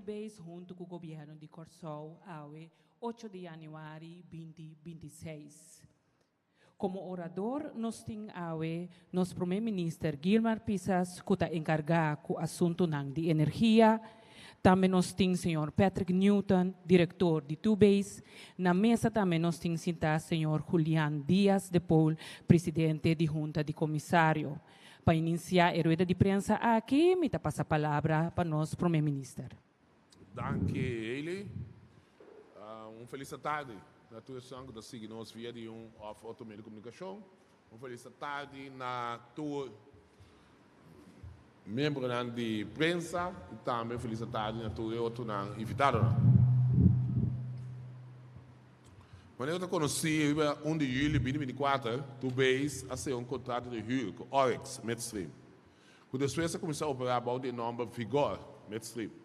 Tubeis huntu ku Gobièrnu di Kòrsou awe ocho di yanüari binti 26. Komo orador nos tin awe nos Promé Minister Gilmar Pisas ku ta enkargá ku asuntunan di energia. Tambe nos tin señor Patrick Newton, direktor di Tubeis. Na mesa tambe nos tin sintá señor Julian Diaz de Pool, presidente di Hunta di Komisario. Pa inisiá e rueda di prensa aki mi ta pasa palabra pa nos Promé Minister. Danki Hailey. Un felis atardi na tur esnan ku ta sigui nos via di un òf otro medio di komunikashon. Un felis atardi na tur miembronan di prensa i tambe un felis atardi na tur e otronan invitadonan. Manera ta konosí riba un di yüli 2024 Tubeis a sera un kontrato di hür ku Oryx Midstream. Ku despues a kuminsá operá bou di e nòmber Vigor Midstream.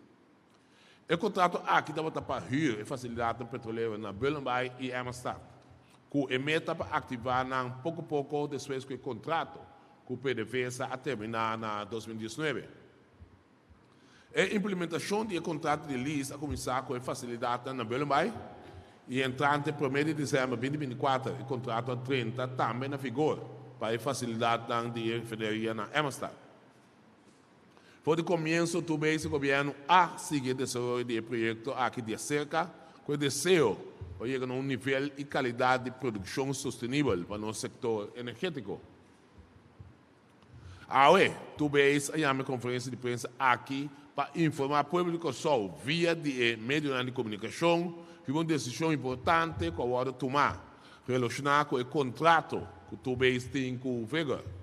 E kontrato aki tabata pa hür e fasilidatnan petrolero na Bullenbaai i Emmastad, ku e meta pa aktivá nan poko poko despues ku e kontrato ku PDVSA a terminá na 2019. E implementashon di e kontrato di lease a kuminsá ku e fasilidatnan na Bullenbaai i entrante promé di desèmber 2024 e kontrato a drenta tambe na vigor pa e fasilidatnan di e refineria na Emmastad. For di komienso tur bes e gobièrnu a sigui e desaroyo di e proyekto aki di aserka ku e deseo pa yega na un nivel i kalidat di produkshon sostenibel pa nos sektor energétiko. Awe, tur bes a yama e konferensia di prensa aki pa informá pueblo di Kòrsou via di e medionan di komunikashon riba un desishon importante ku a wòrdu tumá relashoná ku e kontrato ku tur bes tin ku Vigor.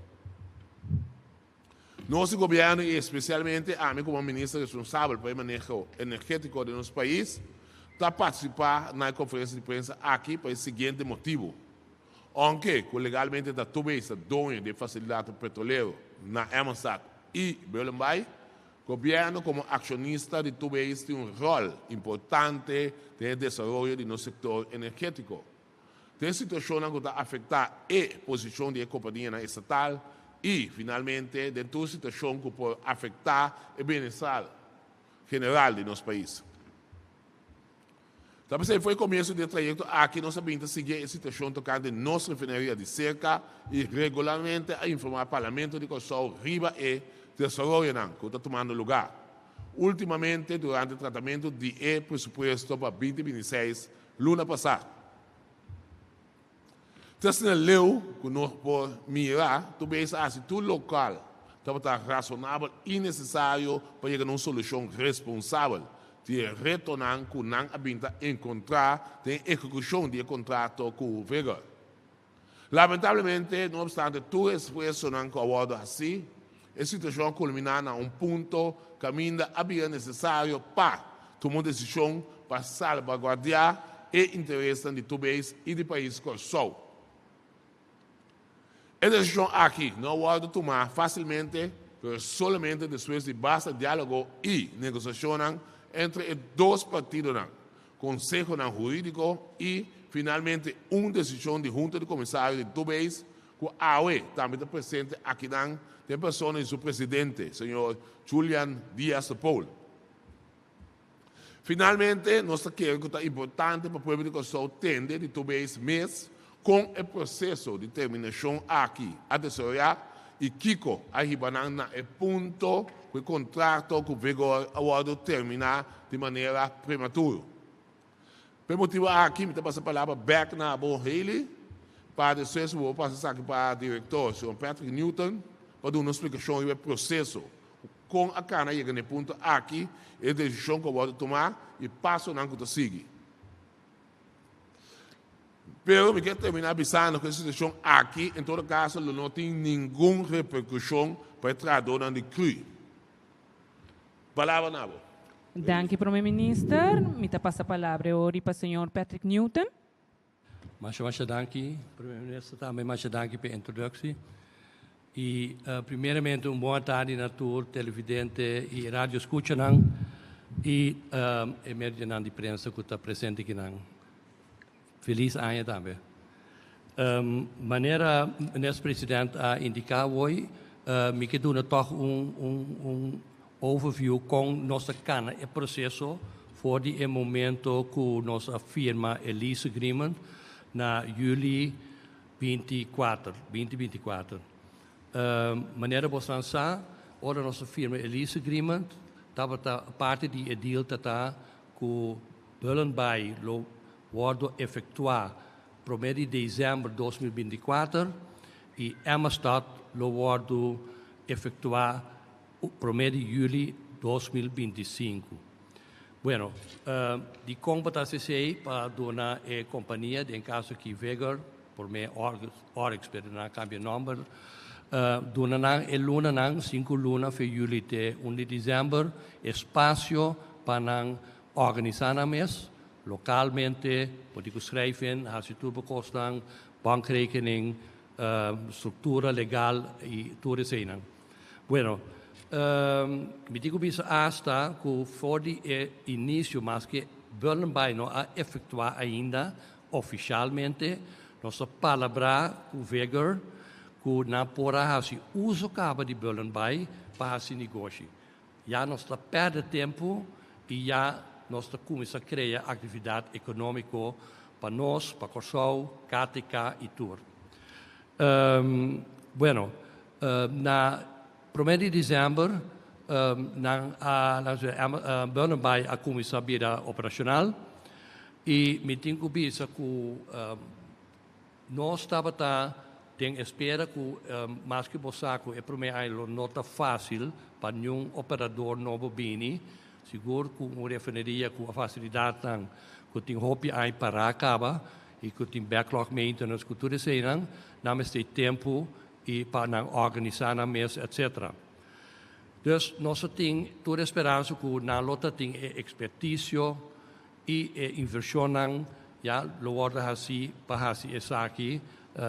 Nos di gobièrnu i espesialmente ami komo minister responsabel pa e maneho energétiko den nos pais ta partisipá na e konferensia di prensa aki pa e siguiente motibu. Ounke ku legalmente ta Tubeis ta doño di e fasilidatnan petrolero na Emmastad i Bullenbaai, gobièrnu komo akshonista di Tubeis tin un ròl importante den e desaroyo di nos sektor energétiko. Den situashonnan ku ta afektá e posishon di e kompanianan estatal i, finalmente, den tur situashon ku por afektá e bienestar general di nos pais. Ta p'esei for e komienso di e trayekto aki nos a bin ta sigui e situashon tokante nos refineria di serka i regularmente a informá Parlamento di Kòrsou riba e desaroyonan ku ta tumando lugá últimamente durante tratamentu di e presupuesto pa 2026 luna pasá. Te asina leu ku nos por mira, tur bes a hasi tur lokal tabata rasonabel i nesesario pa yega na un solushon responsabel di e retonan ku nan a bin ta enkontrá den ehekushon di e kontrato ku Vigor. Lamentablemente, no opstante tur e esfuersonan ku a wòrdu hasí, e situashon a kulminá na un punto kaminda a bira nesesario pa tuma un desishon pa salbaguardiá e interesnan di tur beis i di pais Kòrsou. E desishon aki no a wòrdu tumá fásilmente, pero solamente despues di basta diálogo i negosiashonnan entre e dos partidonan. Konsehonan hurídiko i, finalmente, un desishon di Hunta di Komisario di Tubeis ku awe tambe ta presente akinan den persona di su presidente, señor Julian Diaz de Pool. Finalmente, nos ta kere ku ta importante pa pueblo di Kòrsou tende di Tubeis mes kon e proseso di terminashon aki a desaroyá i kiko a hiba nan na e punto ku e kontrato ku Vigor a wòrdu terminá di manera prematuro. Pa e motibu aki mi ta pasa palabra bèk na bo Hailey pa despues bo por pasa esaki pa direktor señor Patrick Newton pa duna un splikashon riba e proseso ku kon a kana yega na e punto aki, e desishon ku a wòrdu tumá i pasonan ku ta sigui. Pero mi kier terminá bisando ku e situashon aki en todo kaso lo no tin ningun reperkushon pa e trahadónan di cru. Palabra na bo. Danki Prome Minister. Mi ta pasa palabra e ori pa señor Patrick Newton. Masha masha danki Prome Minister tambe masha danki pa e introductie. I primeramente un bon atardi na tur televidente i radio scuchanan i e medionan di prensa ku ta presente akinan. Feliz aña tambe. Manera Minister President a indica awoy, mi ke duna tog un un un. overview kon nos a kana e proseso for di e momento ku nos a firma e lease agreement na yüli 24, 2024. Manera boso sa, ora nos a firma e lease agreement, tabata parti di e deal ta ku Bullenbaai lo wòrdu efektuá promé di desèmber 2024 i Emmastad lo wòrdu efektuá promé di yüli 2025. Bueno, di kon ta esei? Pa duna e kompania, den kaso aki Vigor, promé Oryx, pero nan a kambia nòmber, duna nan e lunanan, 5 luna, for yüli te 1 di desèmber, espasio pa nan organisá nan mes, lokalmente, por schrijven, hasi tur kosnan, bankrekening, struktura legal i tur esei. Bueno, mi tin ku bisa hasta ku for di inisio, maske Bullenbaai no a efektuá ainda ofisialmente, nos a palabrá ku Vigor ku nan por a hasi uso kaba di Bullenbaai pa hasi negoshi. Ya nos ta pèrdè tempu i ya nos ta kuminsá krea aktividat ekonómiko pa nos, pa Kòrsou, KTK i tur. Bueno, na promé di desèmber, nan a Bullenbaai a kuminsá bira operashonal i mi tin ku bisa ku nos tabata den espera ku maske bo sa ku e promé aña no ta fásil pa ningun operadó nobo bini, sigur ku un refineria ku fasilidat ku tin hopi aña pará kaba i ku tin backlog maintenance ku tur esei, nan mester tempu i pa nan organisá nan mes, etc. Dus nos tin tur speransa ku nan lo tin ekspertisio i invershon ya lo wòrdu hasi pa hasi esaki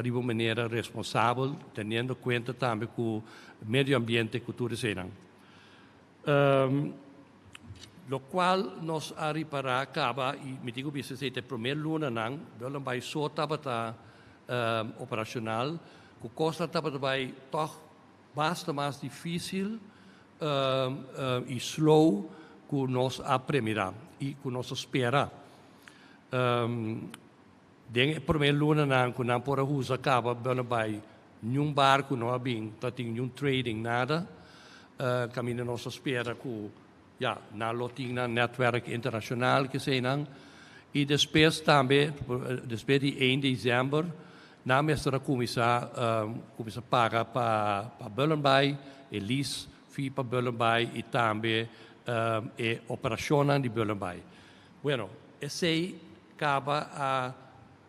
di un manera responsabel, teniendo kuenta tambe ku medio ambiente, ku tur esei. Lokual nos a ripará kaba i mi tin ku bisa e promé lunanan, Bullenbaai so tabata operashonal, ku kos tabata bai toch basta mas difísil i slow ku nos a premirá i ku nos a spera. Den promé lunanan ku nan por a usa kaba Bullenbaai, ningun barku no a bin, tabatin ningun trading, nada. Kaminda nos a spera ku ya, nan lo tin nan netwerk internashonal ku esei nan. I despues tambe, despues di 1 di desèmber, nan mester a kuminsá paga pa Bullenbaai, e lease fee pa Bullenbaai i tambe e operashon di Bullenbaai. Bueno, esei kaba a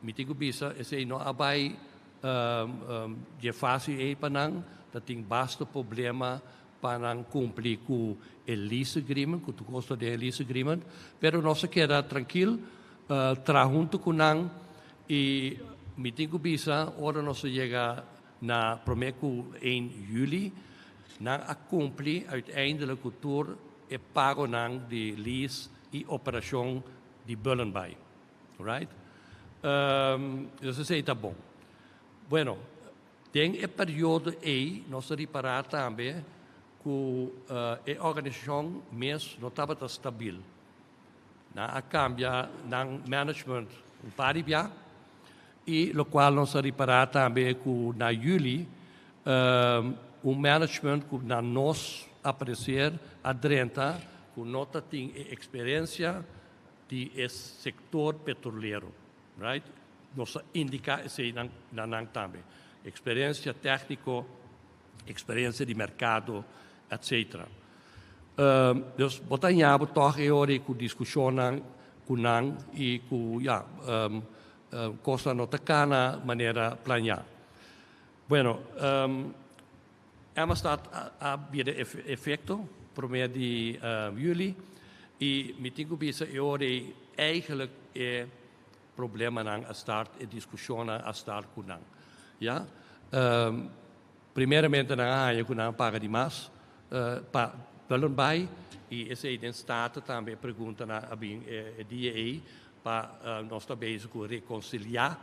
mi tin ku bisa, esei no a bai di fásil ei pa nan, tabatin basta problema pa nan kumpli ku e lease agreement, ku kosto di lease agreement, pero nos a keda trankil, traha huntu ku nan i mi tin ku bisa, ora nos a yega na promé ku 1 yüli, nan a kumpli uiteindelijk ku tur e pagonan di lease i operashon di Bullenbaai. Right? Dus esei ta bon. Bueno, den e periodo ei, nos a ripará tambe ku e organisashon mes no tabata stabil. Nan a kambia nan management un par di bia, i lokual nos a ripará tambe ku na yüli un management ku na nos pareser a drenta ku no tin eksperensia di e sektor petrolero, right? Nos a indiká esei nan tambe. Eksperensia tékniko, eksperensia di merkado, etc. Dus bo ta haña toch e ora ku diskushon ku nan i ku ya kos no ta kana manera planiá. Bueno, Emmastad a bira efekto promé di yüli i mi tin ku bisa e ora eigenlijk e problemanan a start, e diskushon a start ku nan. Ja? Primeramente nan a haña ku nan a paga demas pa Bullenbaai i esei den Staten tambe pregunta na a bin e dia ei pa nos ta bezig ku rekonsiliá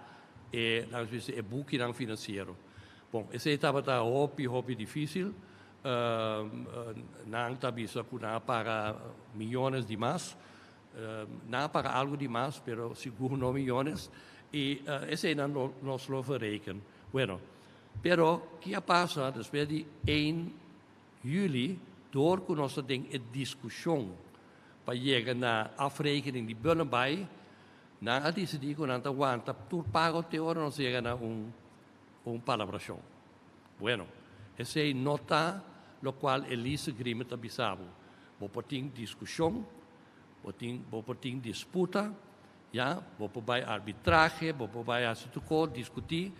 e, laten we e bukinan finansiero. Bon, esei tabata hopi, hopi difísil. Nan ta bisa ku nan a paga miyones di mas. Nan a paga algu di mas, pero sigur no miyones. I esei nan nos lo verreken. Bueno, pero ki a pasa despues di 1 juli, dor ku nos ta den e diskushon pa yega na afrekening di Bullenbaai, nan a disidí ku nan ta wanta tur pago te ora nos yega na un palabrashon. Bueno, esei no ta lokual e lease agreement ta bisa bo. Bo por tin diskushon, bo por tin disputa, ya, bo por bai arbitrahe, bo por bai hasi tur kos, diskutí,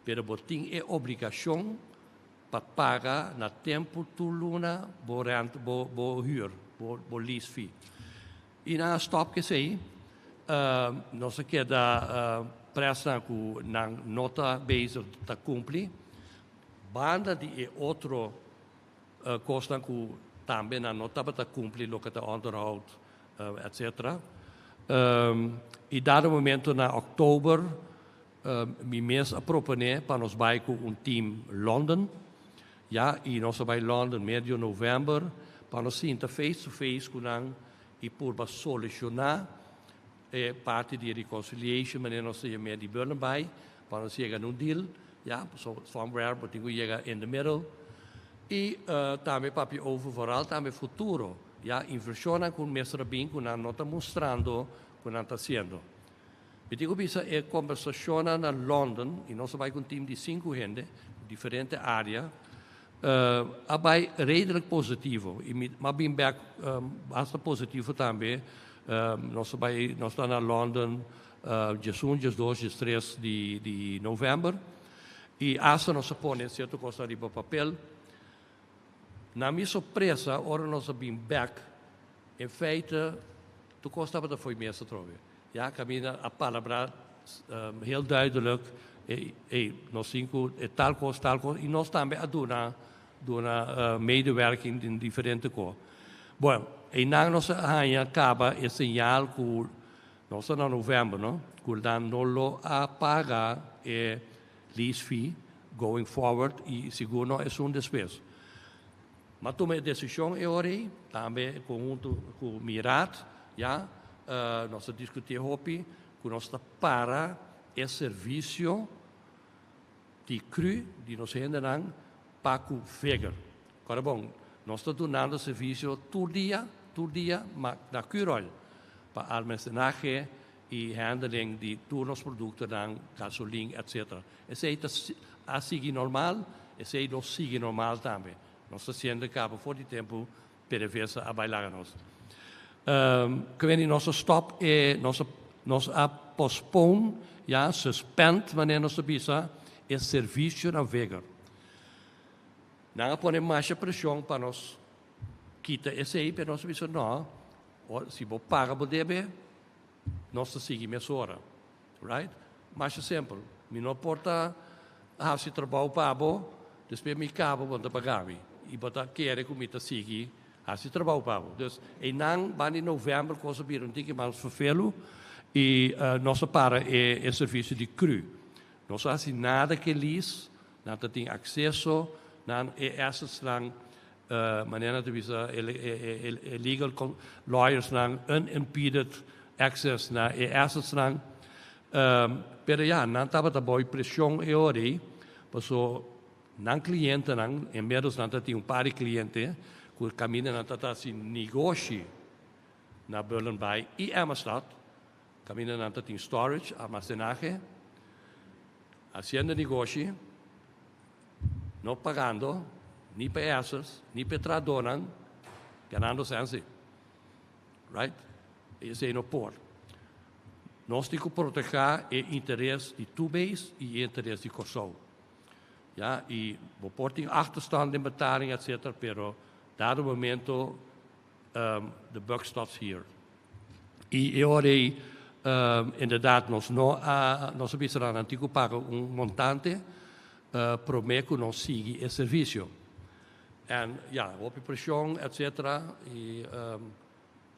pero bo tin e obligashon pa paga na tempu tur luna bo rent, bo huur, bo lease fee. I nan a stòp ku esei. Nos a keda presnan ku nan no ta bezig ta kumpli. Banda di e otro kosnan ku tambe nan no tabata kumpli loke ta onderhoud, etcetera. I dado momento na òktober mi mes a proponé pa nos bai ku un team London. Ya, i nos a bai London medio novèmber pa nos sinta face to face ku nan i purba solushoná e parti di reconciliation, manera nos ta yam'é, di Bullenbaai, pa nos yega na un deal, ya, so somewhere bo tin ku yega in the middle. I tambe papia over vooral tambe futuro, ya, invershonnan ku mester a bin ku nan no ta mustrando ku nan ta hasiendo. Mi tin ku bisa e kombersashonnan na London, i nos a bai ku un tim di sinku hende, diferente área, a bai redelijk positivo. I mi a bin bèk basta positivo tambe. Nos a bai, nos ta na London 11, 12, 13 di novèmber. I asta nos a pone sierto kosnan riba papel. Na mi sorpresa, ora nos a bin bèk, in feite, tur kos tabata fo'i mesa atrobe. Ya kaminda a palabrá heel duidelijk, ey, nos tin ku e tal kos, tal kos, i nos tambe a duna medewerking den diferente kos. Bueno, einan nos a haña kaba e señal ku nos ta na novèmber, no, ku nan no lo a paga e lease fee going forward i sigur no esun despues. M'a tuma e desishon e ora ei, tambe konhunto ku mi raad, ya, nos a diskutí hopi ku nos ta para e servisio di cru di nos hendenan pa ku Vigor. Kòrda bon, nos ta dunando servisio tur dia, tur dia, ma na Curoil pa almacenahe i handling di tur nos produktonan, gasolin, etc. Esei ta a sigui normal, esei lo sigui normal tambe. Nos ta siendo kaba for di tempu PDVSA a bai laga nos. Kweni nos a stop e, nos a postpone, ya, suspend, manera nos ta bisa, e servisio na Vigor. Nan a pone masha preshon pa nos kita esei, pero nos a bisa no, si bo paga bo debe, nos ta sigui mesora. Right? Masha simpel. Mi no por ta hasi trabou pa bo, despues mi kaba bo no ta paga mi. I bo ta kere ku mi ta sigui hasi trabou pa bo. Dus einan ban di novèmber kos a bira un tiki mas ferfelu i nos a para e servisio di cru. Nos a hasi nada ke lease, nan ta tin akseso nan e assetsnan, manera nan ta bisa e legal lawyersnan unimpeded access na e assetsnan. Pero ya, nan tabata bou presion e ora ei, paso nan clientenan, inmiddels nan ta tin un par di cliente cu caminda nan ta haci negoshi na Bullenbaai y Emmastad, caminda nan ta tin storage, almacenahe, haciendo negoshi, no pagando ni pa e assets, ni pa e trahadornan, ganando sensi. Right? Esei no por. Nos tin ku protegá e interes di Tubeis i e interes di Kòrsou. Ya, i bo por tin achterstand den betaling, etcetera, pero dado momento the buck stops here. I e ora ei, inderdaad, nos no a, nos a bisa nan nan tin ku paga un montante promé ku nos sigui e servisio. En ya, hopi preshon, etcetera, i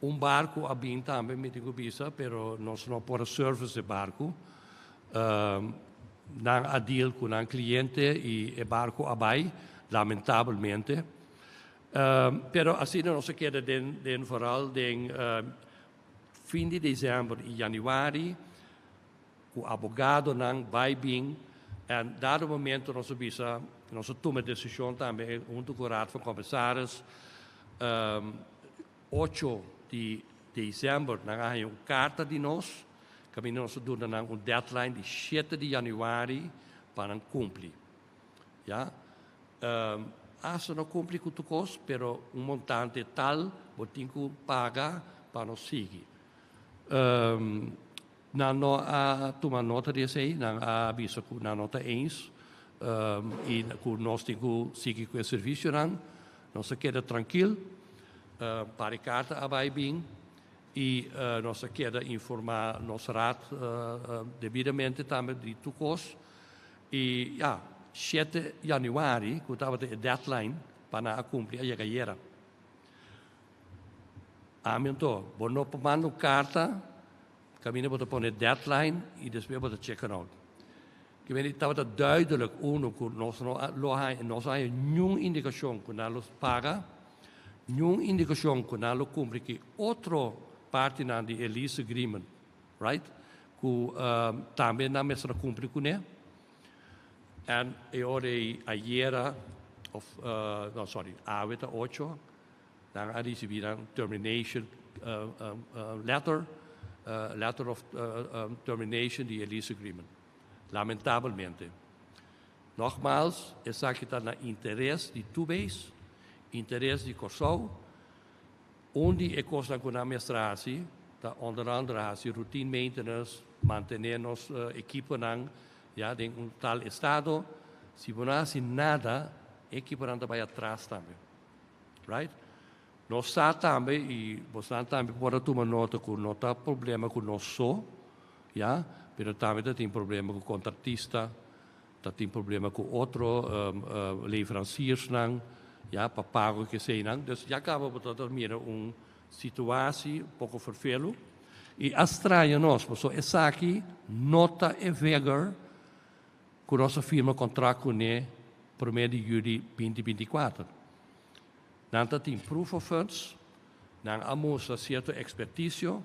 un barku a bin tambe, mi tin ku bisa, pero nos no por a service e barku. Nan a deal ku nan kliente i e barku a bai, lamentabelmente. Pero asina nos a keda den vooral den fin di december y januari cu abogadonan bay bin en dado momento nos a bisa, nos a tuma decision tambe hunto cu Raad van Commissaris, 8 di december nan a haya un carta di nos, caminda nos a duna nan un deadline di 7 di januari pa nan cumpli. Ya. Hasta no cumpli cu tur cos, pero un montante tal bo tin cu paga pa no sigui. Nan no a tuma nota di esey, nan a bisa cu nan no ta eens y cu nos tin cu sigui cu e servicionan. Nos a keda trankil, par di carta a bay bin y nos a keda informa nos raad debidamente tambe di tur cos. Y ya, 7 januari, cu tabata e deadline pa nan a cumpli, a yega ayera. Ami anto, bo no por manda un carta, caminda bo ta pone deadline y despues bo ta check it out. Ke mende tabata duidelijk, uno, cu nos no lo haña, nos no haña niun indicacion cu nan lo paga, niun indicacion cu nan lo cumpli ki otro partinan di e lease agreement, right? Cu tambe nan mester a cumpli cune. En e ora ei ayera, of no sorry, awe ta 8, nan a ricibi nan termination letter, letter of termination di e lease agreement. Lamentabelmente. Nogmaals, esaki ta na interes di Tubeis, interes di Kòrsou. Un di e kosnan ku nan mester hasi ta onder andere hasi routine maintenance, mantené nos ekiponan ya den un tal estado. Si bo no hasi nada, e ekiponan ta bai atras tambe. Right? Nos sa tambe i bosnan tambe por a tuma nota ku no ta problema ku nos so, ya, pero tambe ta tin problema ku kontratista, ta tin problema ku otro leveranciersnan, ya, pa pago ke eseinan. Dus ya kaba bo ta mira un situatie poko ferfelu i a straña nos, pasobra esaki no ta e vigor ku nos a firma kontrakt kuné promé di yüli 2024. Nan ta tin proof of funds, nan a mustra sierto ekspertisio,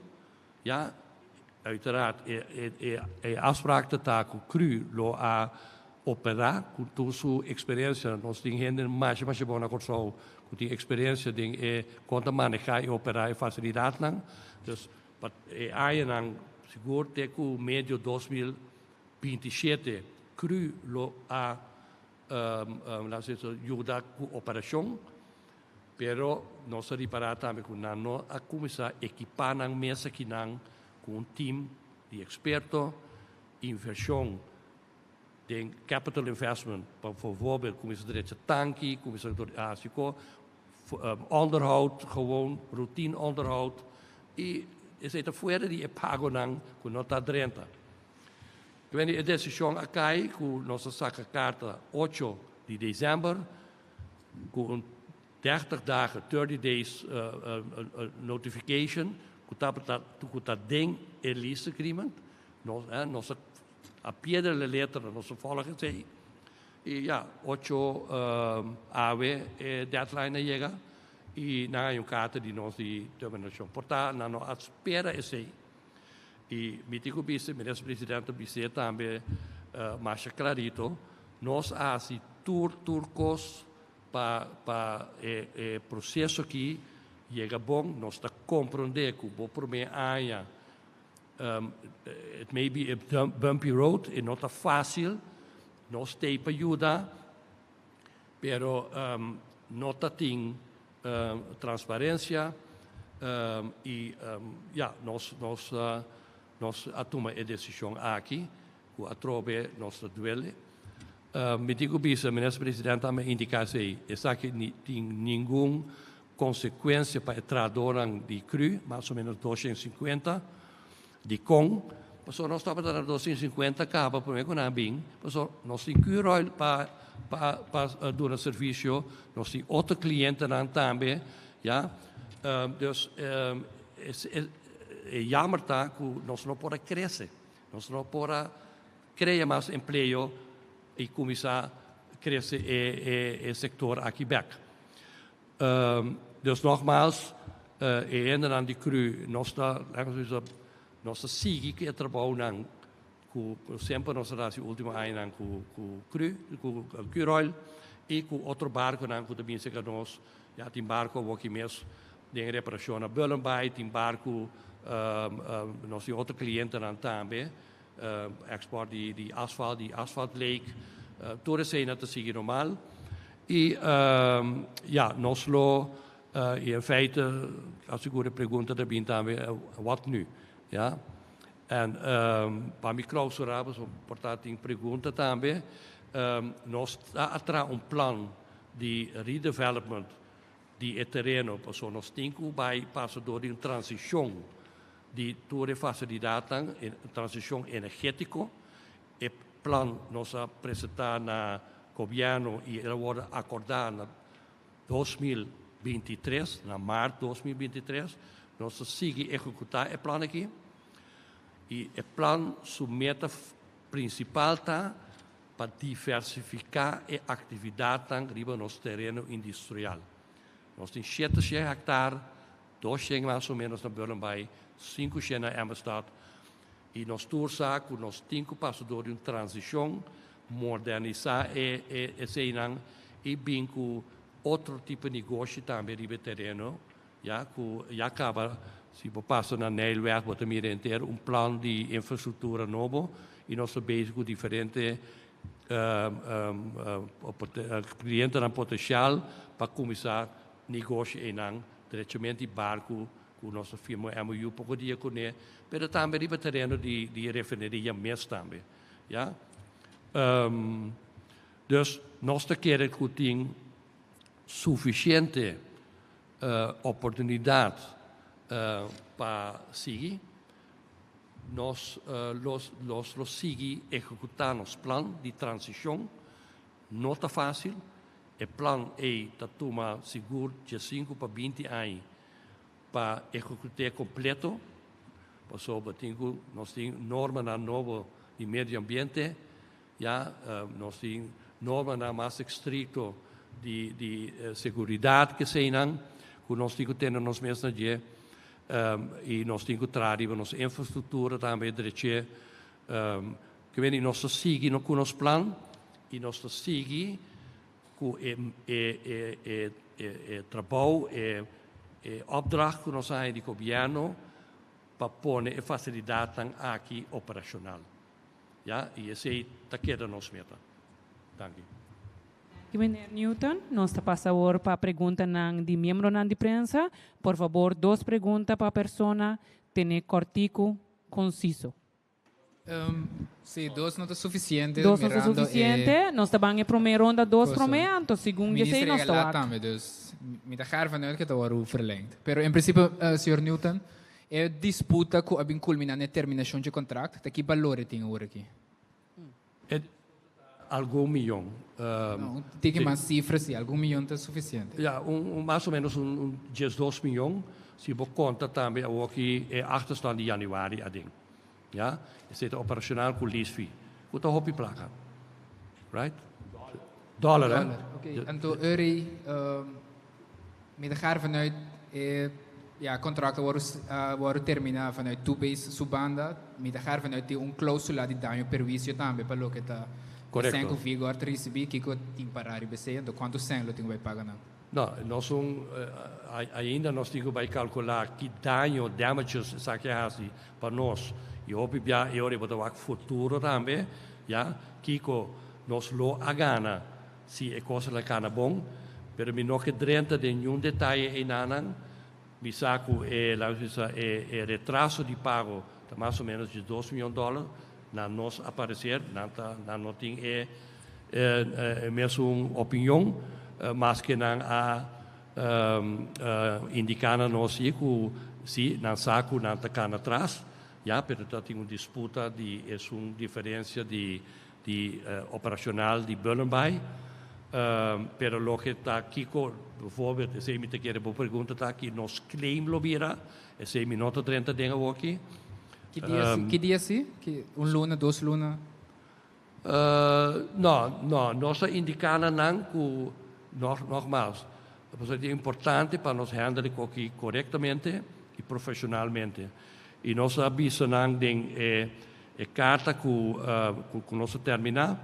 ya, uiteraard e afspraak ta ta ku Cru lo a operá ku tur su eksperensia. Nos tin hende masha masha bon na Kòrsou ku tin eksperensia den e kon ta manehá i operá e fasilidatnan. Dus pa e añanan sigur te ku medio 2027 Cru lo a yuda ku operashon. Pero nos a ripará tambe ku nan no a kuminsá ekipá nan mes akinan ku un tim di eksperto, invershon den capital investment pa bijvoorbeeld kuminsá drecha tanki, kuminsá hasi ko, onderhoud, gewoon routine onderhoud i esei ta fuera di e pagonan ku no ta drenta. E desishon a kai ku nos a saka karta 8 di desèmber ku un 30 dagen, 30 days notification ku ta den e lease agreement. Nos a pie de la letra nos a volg esei. I ja, 8 awe e deadline a yega i nan a un karta di nos di terminashon. Por ta nan no a spera esei. I mi tin ku bisa, minister presidente bisa tambe masha klarito, nos a hasi tur kos pa e proseso aki yega bon, nos ta komprondé ku bo promé aña it may be a bumpy road, e no ta fásil, nos t'ei pa yuda, pero no ta tin transparensia i ja, nos a tuma e desishon aki, ku atrobe nos ta duele. Mi tin ku bisa, minister presidente a indiká esei, esaki tin ningun konsekuensia pa e trahadónan di Cru, mas o menos 250, di kon, pasobra nos tabata na 250 kaba promé ku nan bin, pasobra nos tin Curoil pa duna servisio, nos tin otro klientenan tambe, ja, dus e jammer ta ku nos no por a krese, nos no por a krea mas empleo i kuminsá krese e sektor aki bèk. Dus nogmaals, e hendenan di cru, nos ta, nos ta sigui ku e trabounan ku semper nos a hasi último añanan ku cru, ku Curoil i ku otro barkonan ku ta bin serka nos. Ya tin barko awor aki mes den reparashon na Bullenbaai, tin barko, nos tin otro klientenan tambe, export di asfalt, di Asphalt Lake, tur eseinan ta sigui normal. I ya, nos lo, i in feite, sigur e pregunta ta bin tambe, wat nu? Ja. En pa mi klausurá, pasobra por ta tin pregunta tambe, nos ta a traha un plan di redevelopment di e tereno, pasobra nos tin ku bai pasa dor di un transishon di tur e fasilidatnan, e transishon energétiko. E plan nos a presentá na gobièrnu i el a wòrdu akordá na 2023, na mart 2023. Nos ta sigui ehekutá e plan aki i e plan su meta prinsipal ta pa diversifiká e aktividatnan riba nos tereno industrial. Nos tin 700 hektar, 200 mas o ménos na Bullenbaai, 500 na Emmastad i nos tur sa ku nos tin ku pasa dor di un transishon, modernisá e eseinan i bin ku otro tipo di negoshi tambe riba e tereno, ya ku ya kaba. Si bo pasa na Nijlweg, bo ta mira henter un plan di infrastruktura nobo i nos ta bezig ku diferente klientenan potensial pa kuminsá negoshi einan, derechamente di barku ku nos a firma un MOU poko dia kuné, pero tambe riba tereno di refineria mes tambe, ya. Dus nos ta kere ku tin sufisiente oportunidat pa sigui. Nos lo sigui ehekutá nos plan di transishon. No ta fásil. E plan ei ta tuma sigur 15 pa 20 aña pa ehekut'é kompleto, pasobra tin ku nos tin normanan nobo di medio ambiente, ya, nos tin normanan mas estrikto di seguridat ku eseinan ku nos tin ku tene nos mes na dje i nos tin ku traha riba nos infrastruktura tambe drech'é. Ke bini nos ta sigui ku nos plan i nos ta sigui ku e trabou, e opdracht ku nos a haña di gobièrnu pa pone e fasilidatnan aki operashonal. Ya, i esei ta keda nos meta. Danki. Meneer Newton, nos ta pasa awor pa preguntanan di miembronan di prensa. Por fabor, dos pregunta pa persona, tene kòrtiku, konsiso. Sí, dos no ta sufisiente. Dos no ta sufisiente. Nos ta ban e promé ronda dos promé, anto segun esei nos ta wak. Tambe, dus mi ta gaar vanuit ku ta wòrdu verlengd. Pero en prinsipio, señor Newton, e disputa ku a bin kulminá na e terminashon dje kontrakt, ta ki balor e tin awor aki? E algun miyon. No, tin ki mas sifra si, algun miyon ta sufisiente. Ja, un mas o menos un 12 miyon, si bo konta tambe awor ki e achterstand di yanüari aden. Ja, esei ta operashonal ku lease fee. Ku ta hopi plaka. Right? Dollar, hè? Dollar, oké. Anto euro, mi ta gaar vanuit e, ja, contract worden termina vanuit Two-Base su banda, mi ta gaar vanuit di un clausula di daño perhuicio tambe pa loke ta Korekto. Sen ku Vigor ta risibí, kiko tin pará riba esei, anto kuantu sen lo tin ku bai paga nan? No, nos un, ainda nos tin ku bai kalkulá ki daño, damages esaki a hasi pa nos. I hopi bia e ora bo ta wak futuro tambe, ja, kiko nos lo a gana si e kos la kana bon, pero mi no ke drenta den niun detaye einanan. Mi sa ku e, laat bisa, e retraso di pago ta mas o menos di 2 mion dòler, na nos pareser, nan no tin e mesun opinion, maske nan a indiká na nos si ku si nan sa ku nan ta kana atras, ja, pero ta tin un disputa di e un diferensia di operashonal di Bullenbaai. Pero loke ta kiko, bijvoorbeeld, esei mi ta kere bo pregunta ta ki nos claim lo bira, esei mi no ta drenta den awor aki. Ki dia, ki dia si? Ki, un luna, 2 luna? No, nos a indiká na nan ku, nogmaals, Ta importante pa nos handle esaki korektamente i profeshonalmente. I nos a bisa nan den e karta ku nos a terminá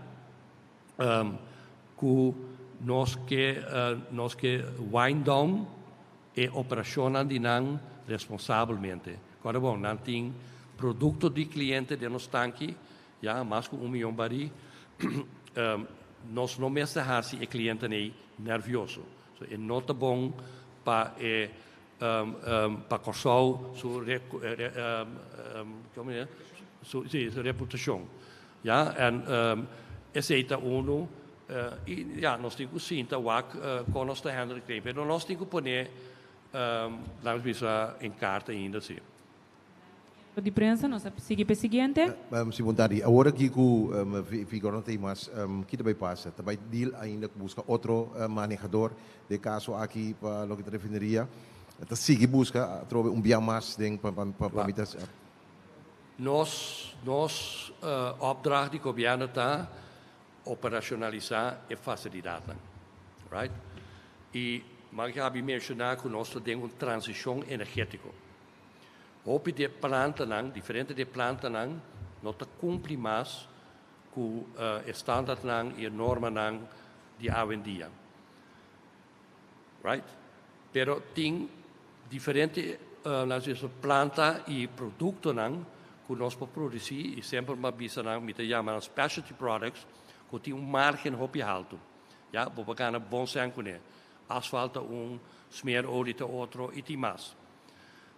ku nos ke wind down e operashon di nan responsabelmente. Awor, bon, nan tin produkto di kliente den nos tanki, ya mas ku 1 mion barí, nos no mester hasi e kliente ei nervioso. So, e no ta bon pa Kòrsou su, kon e? Su, si, su reputashon. Ja, en esei ta uno, i ja, nos tin ku sinta wak kon nos ta handle e, pero nos tin ku pone laga bisa den karta ainda si. Di prensa, nos ta sigui pa e siguiente. Si, bon tardi. Awor aki ku Vigor no tin mas, kiko ta bai pasa? Ta bai deal ainda buska otro manehadó di kaso aki pa loke ta refineria. Ta sigui buska trobe un bia mas den pa mi. Nos opdracht di gobièrnu ta operashonalisá e fasilidatnan. Right? I mi a menshoná ku nos tin un transishon energétiko. Hopi di plantanan, diferente di plantanan, no ta kumpli mas ku standardnan i normanan di awendia. Right? Pero tin diferente planta i produktonan ku nos por produsí i semper m'a bisa nan, mi ta yama specialty products, ku tin un margen hopi haltu. Ja, bo por gana bon sèn kuné. Asfalt un, smeerolie ta otro i tin mas.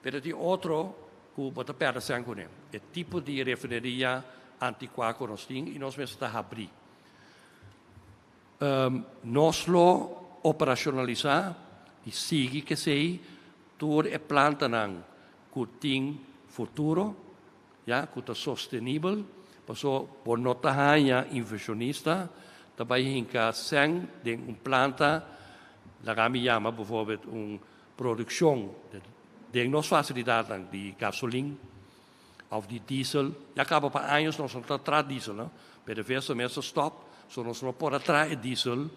Pero tin otro ku bo ta pèrdè sèn kuné. E tipo di refineria antikuá ku nos tin i nos mester ta habri. Nos lo operashonalisá i sigui ku esei tur e plantanan ku tin futuro, ja, ku ta sostenibel, paso bo no ta haña invershonista, ta bai hinka sèn den un planta, laga mi yama bijvoorbeeld un produkshon di nos fasilidat di gasolin òf di diesel, ya kaba pa aña nos no ta traha diesel, no? Pero PDVSA mes a stòp, so nos no por traha diesel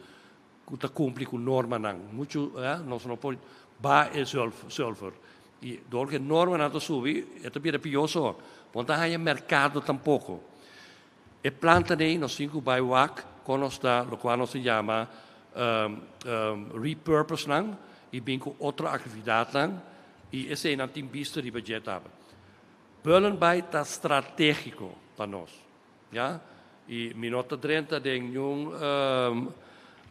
ku ta kumpli ku normanan. Muchu, nos no por ba e sulfur. I dor ku normanan ta subi, e ta bira pió so. No ta haña merkado tampoko. E planta ei nos tin ku bai wak kon nos ta, loke nos ta yama repurpose nan i bin ku otro aktividatnan i esei nan tin bista riba dje tambe. Bullenbaai ta stratégiko pa nos. Ja? I mi no ta drenta den un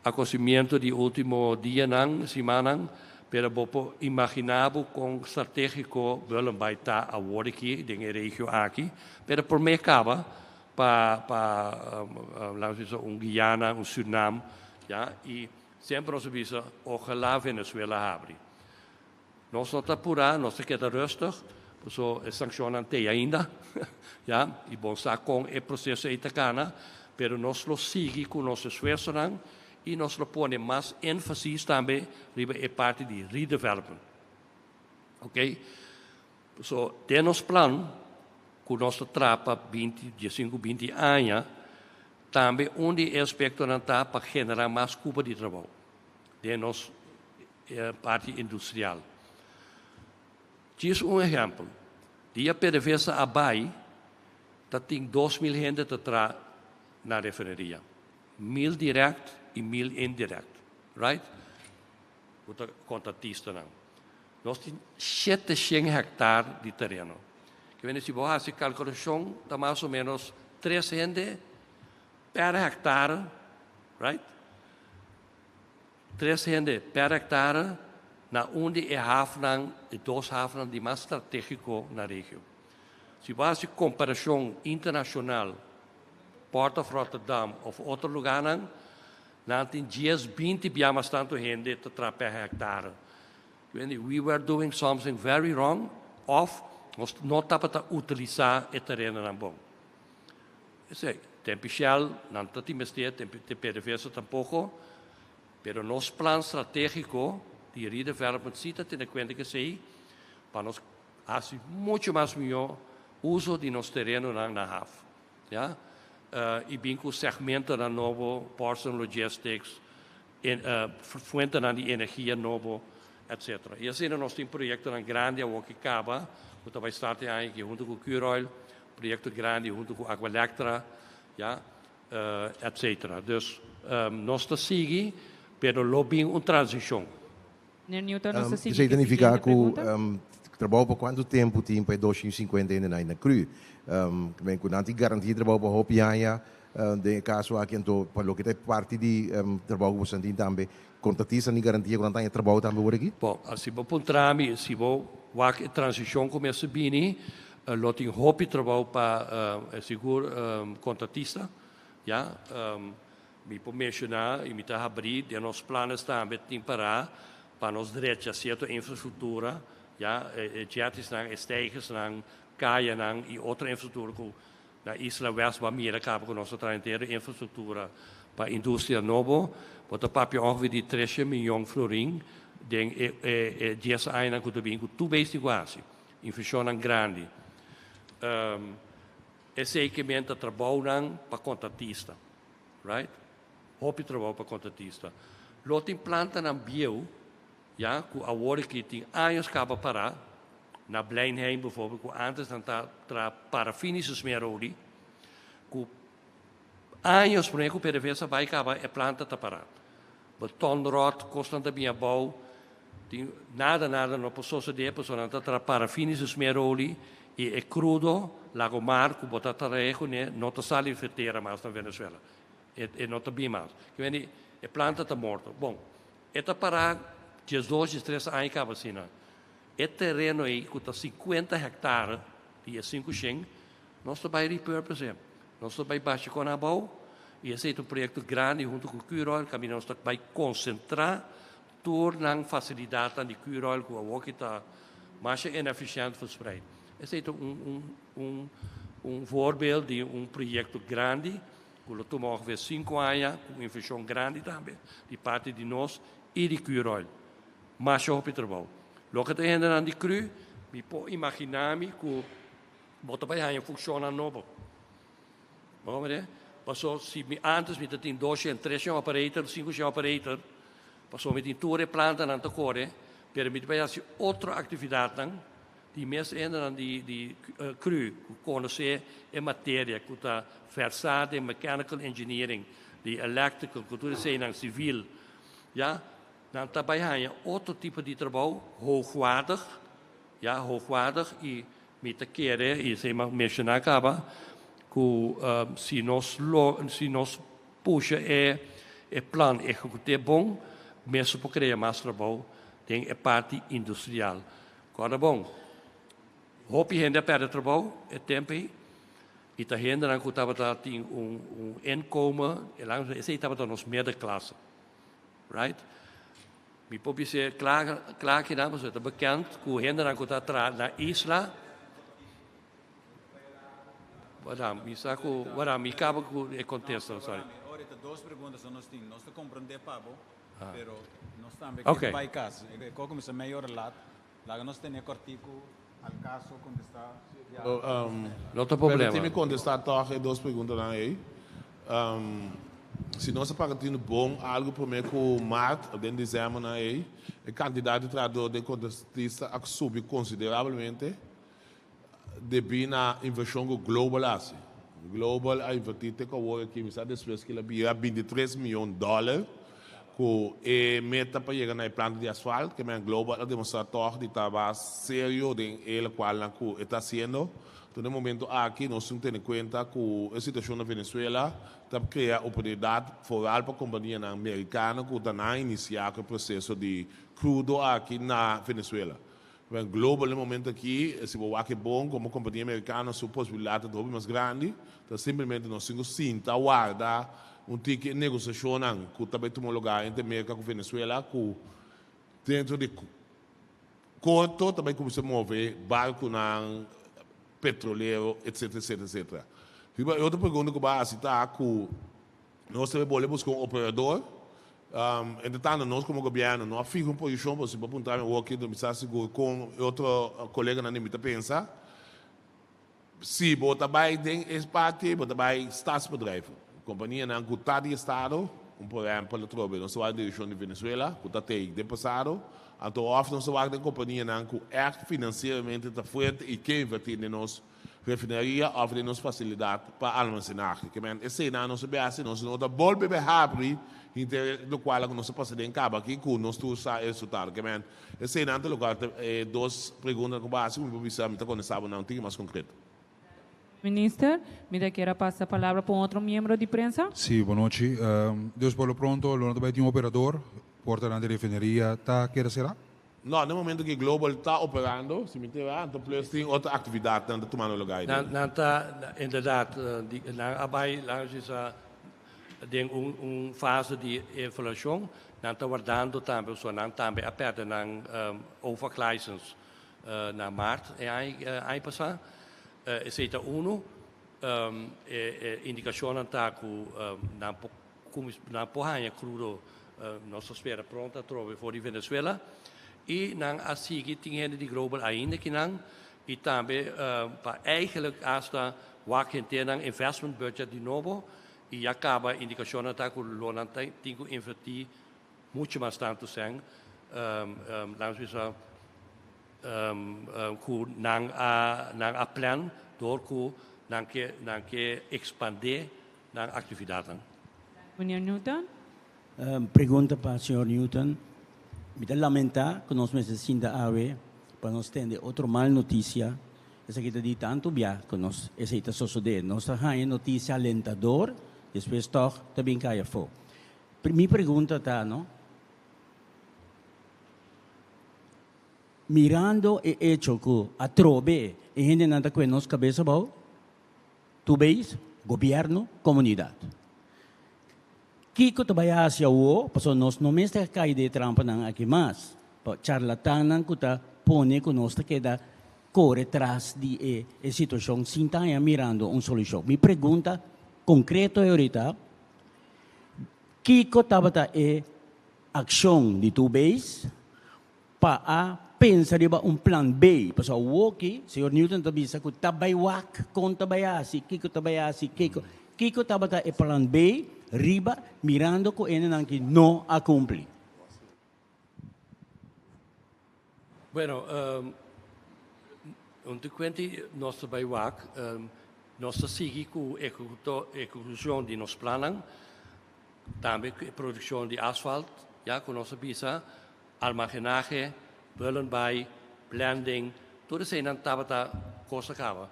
akontesimentu di último dianan, simannan, pero bo por imaginá kon stratégiko Bullenbaai ta awor aki, den e region aki, pero por mi kaba pa laga bisa un Guyana, un Suriname, ja, i semper nos bisa, ohalá Venezuela habri. Nos no ta purá, nos ta keda rustig, so e sanshonnan t'ei ainda, ja, i bon sa kon e proseso ei ta kana, pero nos lo sigui ku nos esfuersonan i nos lo pone mas énfasis tambe riba e parti di redevelopment. Ok? So, den nos plan, ku nos ta traha pa 20, 15, 20 aña, tambe un di e aspektonan ta pa generá mas kupo di trabou. Den nos parti industrial. Djis un ehèmpel. Dia PDVSA a bai, tabatin 2.000 hende ta traha na refineria. 1.000 direkt i 1.000 indirekt. Right? Kontratistanan. Nos tin 700 hèktar di tereno. Ke men si bo hasi kalkulashon, ta mas o ménos 3 hende per hèktar, right? 3 hende per hèktar na un di e hafnan, e dos hafnan di mas stratégiko na region. Si bo hasi komparashon internashonal, Port of Rotterdam òf otro lugá, nan tin 10, 20 bia mas tantu hende ta traha per hèktar. We were doing something very wrong, òf nos no tabata utilisá e terenonan bon. Esei, tempu Shell, no tin mester, tempu PDVSA tampoko, pero nos plan stratégiko di redevelopment si ta tene kuenta ku esei, pa nos hasi muchu mas mihó uso di nos terenonan na haf. Ja? I bin ku segmentonan nobo, ports and logistics. Fuentenan di energia nobo, etc. I asina nos tin proyektonan grandi awor ku kaba, ku ta bai start e aña aki huntu ku Curoil, proyekto grandi huntu ku Aqualectra, ya, etc. Dus nos ta sigui, pero lo bin un transishon. Meneer Newton, nos ta sigui Esei ku ta e nifiká siguiente ku pregunta. trabou pa kuantu tempu tin pa e 250 hendenan na cru? Men ku nan tin garantia trabou pa hopi aña den e kaso aki, anto pa loke ta e parti di trabou ku boso tin tambe, kontratista tin garantia ku nan ta haña trabou tambe ora aki? Bon, si bo puntra mi, si bo wak e transishon ku mester bini, lo tin hopi trabou pa sigur kontratista, ya. Mi por menshoná i mi ta habrí den nos planes tambe tin pará pa nos drecha sierto infrastruktura, ya, e jettiesnan, e steigersnan, kayanan i otro infrastruktura ku na Isla West bo a mira kaba ku nos ta traha henter infrastruktura pa industria nobo. Bo ta papia ongeveer di tresha miyon florin den e e dies añanan ku ta bin ku tur bes tin ku hasi invershonnan grandi. Esei ke men ta trabounan pa kontratista. Right? Hopi trabou pa kontratista. Lo tin plantanan bieu, ya, ku awor aki tin años kaba pará, na Bleinheim bijvoorbeeld, ku antes nan ta traha parafinische smeerolie, ku años promé ku PDVSA bai kaba e planta ta pará. Betonrot, kosnan ta bin abou, tin nada nada no por sosodé pasobra nan ta traha parafinische smeerolie i e krudo Lagomar ku bo ta trae kuné no ta sali vertera mas na Venezuela. E e no ta bin mas. Ke mende e planta ta morto. Bon, e ta pará 12, 13 aña kaba asina. E tereno ei ku ta 50 hèktare di e 500, nos ta bai repurpose e. Nos ta bai basha kon abou i esei ta un proyekto grandi huntu ku Curoil kaminda nos ta bai konsentrá tur nan fasilidatnan di Curoil ku awor ki ta masha inefisiènt verspreid. Esei ta un un un un voorbeeld di un proyekto grandi ku lo tuma ongeveer 5 aña ku un invershon grandi tambe di parti di nos i di Curoil. Masha hopi trabou. Loke ta e hendenan di cru, mi por imaginá mi ku bo ta bai haña funshonnan nobo. Bo comprende? Paso si mi antes mi ta tin 200, 300 operator, 500 operator, paso mi tin tur e plantanan ta kore, pero mi ta bai hasi otro aktividatnan di mes hendenan di cru ku konosé e materia, ku ta versá den mechanical engineering, di electrical, ku tur eseinan, civil, ya, nan ta bai haña otro tipo di trabou hoogwaardig, ya, hoogwaardig i mi ta kere, i esei mi a menshoná kaba, ku si nos lo, si nos pusha e e plan ehekut'é bon, mester por krea mas trabou den e parti industrial. Kòrda bon, hopi hende a pèrdè trabou e tempu ei, i ta hendenan ku tabata tin un un inkomen, esei tabata nos middenklasse, right? Mi por bis'é kla kla kinan pasobra ta bekend ku hendenan ku ta traha na isla. Wara, mi sa ku wara mi kaba ku e kontesta, sorry. Ora ta dos pregunta so nos tin. Nos ta komprendé pa bo, pero nos tambe Ok. ke bai kas. E kos kuminsá meia ora lat. Laga nos tene kòrtiku al kaso kontestá ya. No ta problema. Permití mi kontestá tòg e dos preguntanan ei. Si nos a paga tinu bon algu promé ku mart òf den desèmbernan ei, e kantidat di trahadó den kontratista a subi konsiderablemente debí na invershon ku Global a hasi. Global a invertí te ku awor aki, mi sa despues ku el a bira 23 mion dòler ku e meta pa yega na e planta di asfalt, ke men Global a demostrá tòg di ta bas serio den e lokualnan ku e ta hasiendo. Enton den momento aki nos tin tene kuenta ku e situashon na Venezuela ta krea oportunidat foral pa kompanianan merikano ku ta nan inisiá ku e proseso di krudo aki na Venezuela. Ben Global den momento aki si bo wak e bon komo kompania merikano su posibilidat ta hopi mas grandi, ta simplemente nos tin ku sinta warda un tiki e negosiashonnan ku ta bai tuma lugar entre Merka ku Venezuela ku dentro di Korto ta bai kuminsá move barkunan petrolero etcetera etcetera etcetera. Riba e otro pregunta ku bo a hasi ta ku nos ta bai bole buska un operador. Entretanto nos komo gobièrnu no a fiha un posishon pasobra si bo a puntra mi awor ki mi sa sigur kon e otro koleganan di mi ta pensa. Si bo ta bai den e parti bo ta bai staatsbedrijven, kompanianan ku ta di estado. Un por ehèmpel atrobe nos ta wak den direkshon di Venezuela ku ta tei den pasado, anto òf nos ta wak den kompanianan ku ègt finansieramente ta fuerte i ke invertí den nos refineria òf den nos fasilidat pa almasenahe. Ke men eseinan nos a bin hasi, nos no ta bolbe bai habri henter lokual ku nos a pasa den kaba aki ku nos tur sa e resultado. Ke men eseinan ta lokual ta e dos preguntanan ku bo a hasi ku mi por bisa mi ta kontestá bo nan un tiki mas konkreto. Minister, mi ta kier a pasa palabra pa un otro miembro di prensa. Sí, bonochi. Dus por lo pronto lo no ta bai tin un operador, portanan di refineria ta keda será? No, na momento ku Global ta operando, si mi ta era, anto plus tin otro aktividatnan ta tumando lugá ei den. Nan ta, inderdaad, nan a bai langs disa den un fase di evaluashon, nan ta wardando tambe, pasobra nan tambe a pèrdè nan OFAC license na maart e aña pasá. Esei ta unu. E indikashonnan ta ku nan por nan por haña krudo, nos ta spera pronto atrobe for di Venezuela. I nan a sigui tin hende di Global ainda kinan i tambe pa eigenlijk asta wak henter nan investment budget di nobo i ya kaba indikashonnan ta ku lo nan tin ku invertí muchu mas tantu sèn, laat nos bisa ku nan a nan a plan dor ku nan ke nan ke ekspandé nan aktividatnan. Meneer Newton. Pregunta pa señor Newton. Mi ta lamentá ku nos mester sinta awe pa nos tende otro mal notisia. Esaki ta di tantu bia ku nos esei ta sosodé. Nos ta haña notisia alentador, despues tòg ta bin kai afó. Mi pregunta ta, no? Mirando e echo ku atrobe e hendenan ta kue nos kabes abou, tur beis, gobièrnu, komunidat. Kiko ta bai hasi awo? Pasobra nos no mester kai den e trampanan aki mas. Pa charlatannan ku ta pone ku nos ta keda kore tras di e e situashon sin ta haña mirando un solushon. Mi pregunta konkreto e orita, Kiko tabata e akshon di tur beis pa a pensa riba un plan B? Pasobra awoki señor Newton ta bisa ku ta bai wak kon ta bai hasi, kiko ta bai hasi, kiko. Kiko tabata e plan B riba mirando ku hendenan ki no a kumpli? Bueno, un di kuenti nos ta bai wak, nos ta sigui ku ehekushon di nos plannan, tambe ku e produkshon di asfalt, ya ku nos a bisa, almagenahe, bullenbaai, blending, tur eseinan tabata kos a kaba.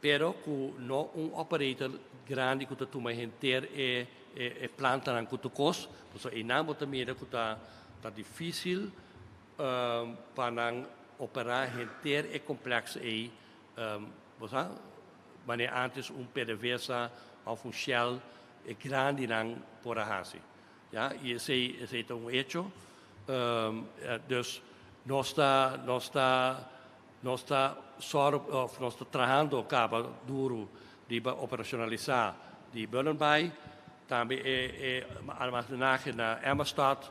Pero ku no un operator grandi ku ta tuma henter e e plantanan ku tur kos, pasobra einan bo ta mira ku ta ta difísil pa nan operá henter e kompleks ei, bo sa, manera ántes un PDVSA òf un Shell e grandinan por a hasi, ya, i esei esei ta un echo. Dus nos ta nos ta Nos ta sòru òf nos ta trahando kaba duru riba operashonalisá di Bullenbaai, tambe e e almasenahe na Emmastad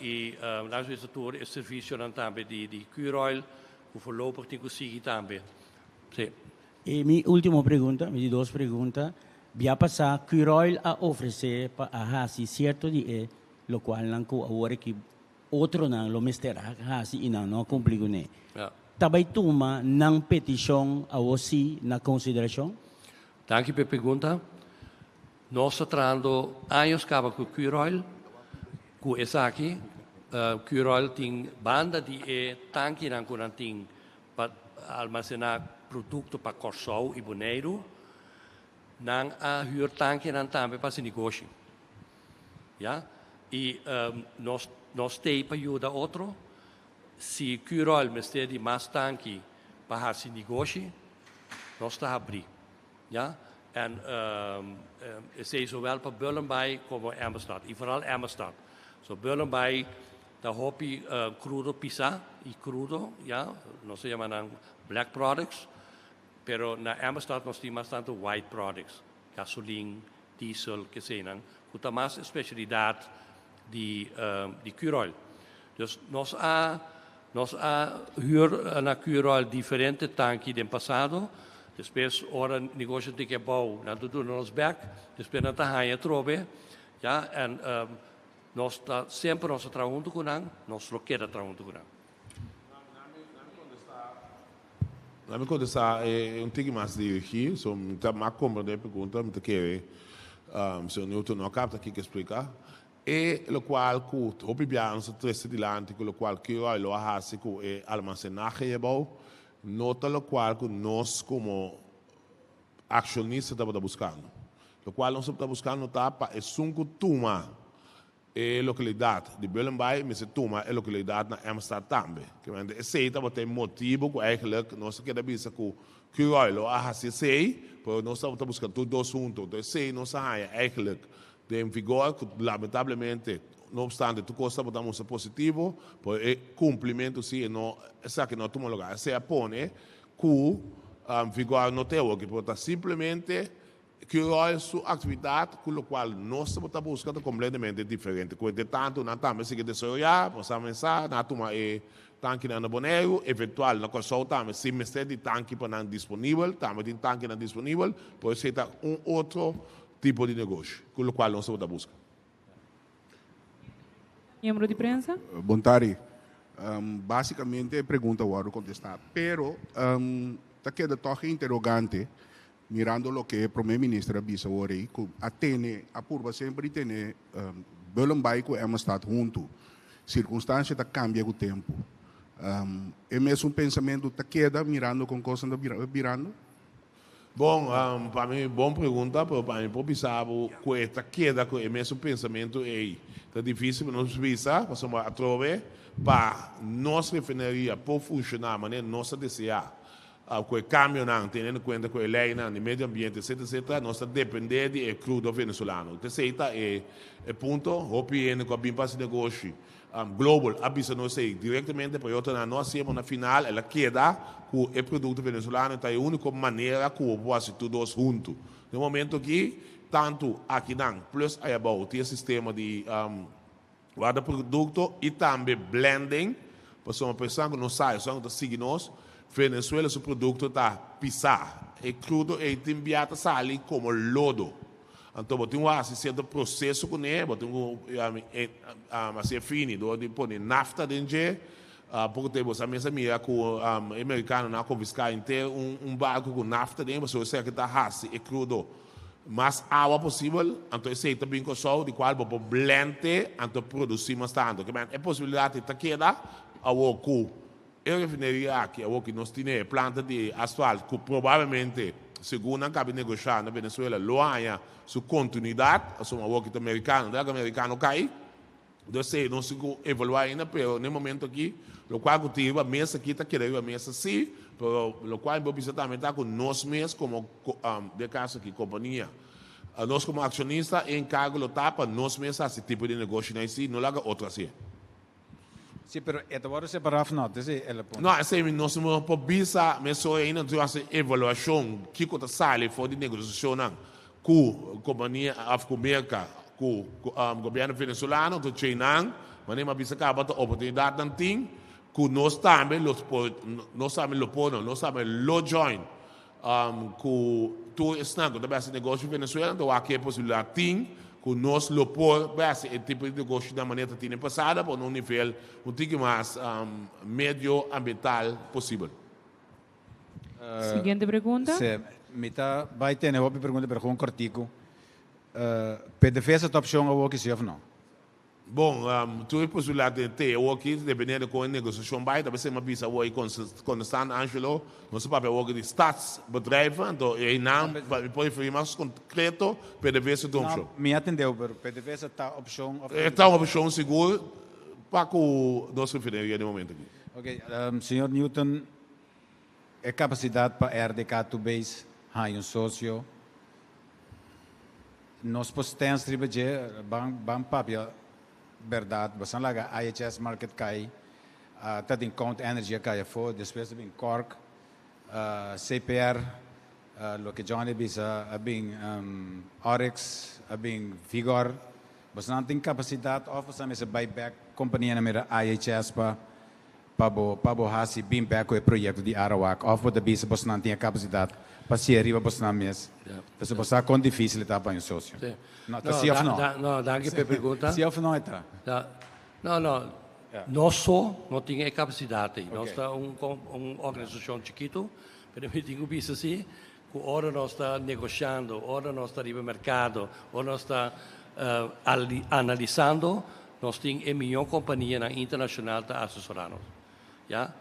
i laga nos bisa tur e servisionan tambe di di Curoil ku voorlopig tin ku sigui tambe. Sí. I mi último pregunta, mi di dos pregunta, bia pasá Curoil a ofresé pa a hasi sierto di e lokualnan ku awor aki Otronan lo mester a hasi i nan no a kumpli kuné. Ta bai tuma nan petishon awor sí na konsiderashon? Danki p'e pregunta. Nos ta trahando años kaba ku Curoil ku esaki. Curoil tin banda di e tankinan ku nan tin pa almasená produkto pa Kòrsou i Boneiru, nan a hür tankinan tambe pa hasi negoshi. Ya, i nos nos t'ei pa yuda otro. Si Curoil mester di mas tanki pa hasi negoshi, nos ta habrí. Ya, en esei zowel pa Bullenbaai komo Emmastad, i vooral Emmastad. So Bullenbaai ta hopi krudo pisá i krudo, ya, nos ta yama nan black products, pero na Emmastad nos tin mas tantu white products, gasolin, diesel, keseinan, ku ta mas e spesialidat di di Curoil. Dus nos a nos a hür na Curoil diferente tanki den pasado, despues ora negoshi tin ke bou nan ta duna nos bèk, despues nan ta haña atrobe. Ja, en nos ta semper nos a traha huntu ku nan, nos lo keda traha huntu ku nan. Laat mi kontestá e un tiki mas dirigí, so mi ta mas komprendé e pregunta, mi ta kere señor Newton no a kapta kiko splika. E lokual ku hopi biaha nos a trese dilanti ku lokual Curoil lo a hasi ku e almasenahe ei abou, no ta lokual ku nos komo akshonista tabata buskando. Lokual nos tabata buskando ta pa esun ku tuma e lokalidat di Bullenbaai, mester tuma e lokalidat na Emmastad tambe. Kemente esei tabata e motibu ku eigenlijk nos a keda bisa ku Curoil lo a hasi esei, pero nos tabata buska tur dos huntu. Entonces esei nos a haña eigenlijk den Vigor, ku lamentablemente, no obstante, tur kos tabata mustra positivo, pero e kumplimentu si e no, esaki no a tuma lugá. Esei a pone ku Vigor no ta e awor, pero ta simplemente Curoil su aktividat ku lokual nos tabata buska ta kompletamente diferente. Ku entre tantu nan tambe sigui desaroyá, nos a mensá, nan a tuma e tankinan na Boneiru, eventual na Kòrsou tambe si mester di tanki pa nan disponibel, tambe tin tankinan disponibel, por esei ta un otro tipo di negoshi ku lokual nos tabata buska. Miembro di prensa. Bon tardi. Básicamente e pregunta a wòrdu kontestá, pero ta keda tòg e interogante mirando loke e promé minister a bisa awor ei ku a tene, a purba semper di tene Bullenbaai ku Emmastad huntu. Sirkunstansia ta kambia ku tempu. E mesun pensamentu ta keda mirando kon kosnan ta birando? Bon, pa mi bon pregunta, pero pa mi por bisa bo ku e ta keda ku e mesun pensamentu ei. Ta difísil pa nos bisa, pasobra atrobe pa nos refineria por funshoná manera nos ta deseá, ku e kambionan, teniendo kuenta ku e leinan di medio ambiente, etcetera, etcetera, nos ta dependé di e krudo venezolano. Esei ta e punto. Hopi hende ku a bin pa hasi negoshi Global a bisa nos ei directamente, pero e otronan no a hasié, pero na final el a keda ku e produkto venezolano ta e úniko manera ku bo por hasi tur dos huntu. Den momento aki, tantu akinan plus ayabou tin e sistema di warda produkto i tambe blending, pasobra personanan ku no sa, esun ku ta sigui nos, Venezuela su produkto ta pisá. E krudo ei tin bia ta sali komo lodo. Anto bo tin ku hasi sierto proseso kuné, bo tin ku hasié fini dor di pone nafta den dje. Poko tempu bo sa mes a mira ku e merikanonan a konfiská henter un barku ku nafta den, pasobra esaki ta hasi e krudo mas awa posibel. Anto esei ta bin Kòrsou di kual bo por blènt anto produsí mas tantu. E posibilidat ei ta keda awor ku e refineria aki, awor ku nos tin e planta di asfalt ku probablemente, segun nan kabi negoshá na Venezuela, lo haña su kontinuidat, pasobra awor ku ta merikano, ta laga merikano kai. Entonces esei nos tin ku evaluá ainda, pero na e momento aki lokual ku tin riba mesa aki ta keda riba mesa sí, pero lokual mi por bisa tambe ta ku nos mes komo, den e kaso aki kompania, nos komo akshonista e enkargo lo ta pa nos mes hasi tipo di negoshonan así, no laga otro hasié. Sí, pero e ta wòrdu separá òf nò? Esei el a puntra. No, esei nos no por bisa mesora ainda, nos tin hasi evaluashon kiko ta sali for di negosiashonnan ku kompania òf ku Merka, ku gobièrnu venezolano. Enton cheinan, manera mi a bisa kaba, ta oportunidatnan tin ku nos tambe lo por, nos tambe lo por no, nos tambe lo join ku tur esnan ku ta bai hasi negoshi Venezuela, anto wak e posibilidat tin ku nos lo por bai hasi e tipo di negoshi na manera ta tin den pasado, pero na un nivel un tiki mas medio ambiental posibel. Siguiente pregunta. Sí, mi ta bai tene hopi pregunta, pero gewoon kortiku. PDVSA ta opshon awoki sí òf no? Bon, tur e posibilidat den te awoki, dependiendo kon e negosiashon bai, ta besei mi a bisa awor i kontestando Angelo, nos a papia awoki di statsbedrijven, anto einan mi por referí mas konkreto, PDVSA ta un opshon. No, mi a tendeu, pero PDVSA ta opshon of. E ta un opshon sigur pa ku nos refineria den momento aki. Ok, señor Newton, e kapasidat pa RDK Tubeis haña un sosio. Nos por stens riba dje, ban ban papia berdad, bosan laga IHS Markit kai, ta tin Count Energy a kai afo, despues a bin Cork, CPR, loke Johnny a bisa, a bin Oryx, a bin Vigor, bosan tin capacidad of bosan mester bai bek companianan mira IHS pa. Pa bo hasi bin bèk ku e proyekto di Arawak òf bo ta bisa bosnan tin e kapasidat pa sier riba bosnan mes? Pasobra bo sa kon difísil e ta pa un sosio. No, ta si òf no? No, danki pa e pregunta. Si òf no e ta? No, no. Nos so no tin e kapasidat ei. Nos ta un un organisashon chikitu, pero mi tin ku bisa si ku ora nos ta negoshiando, ora nos ta riba merkado, ora nos ta analisando, nos tin e mihó kompanianan internashonal ta asesorá nos. Ya.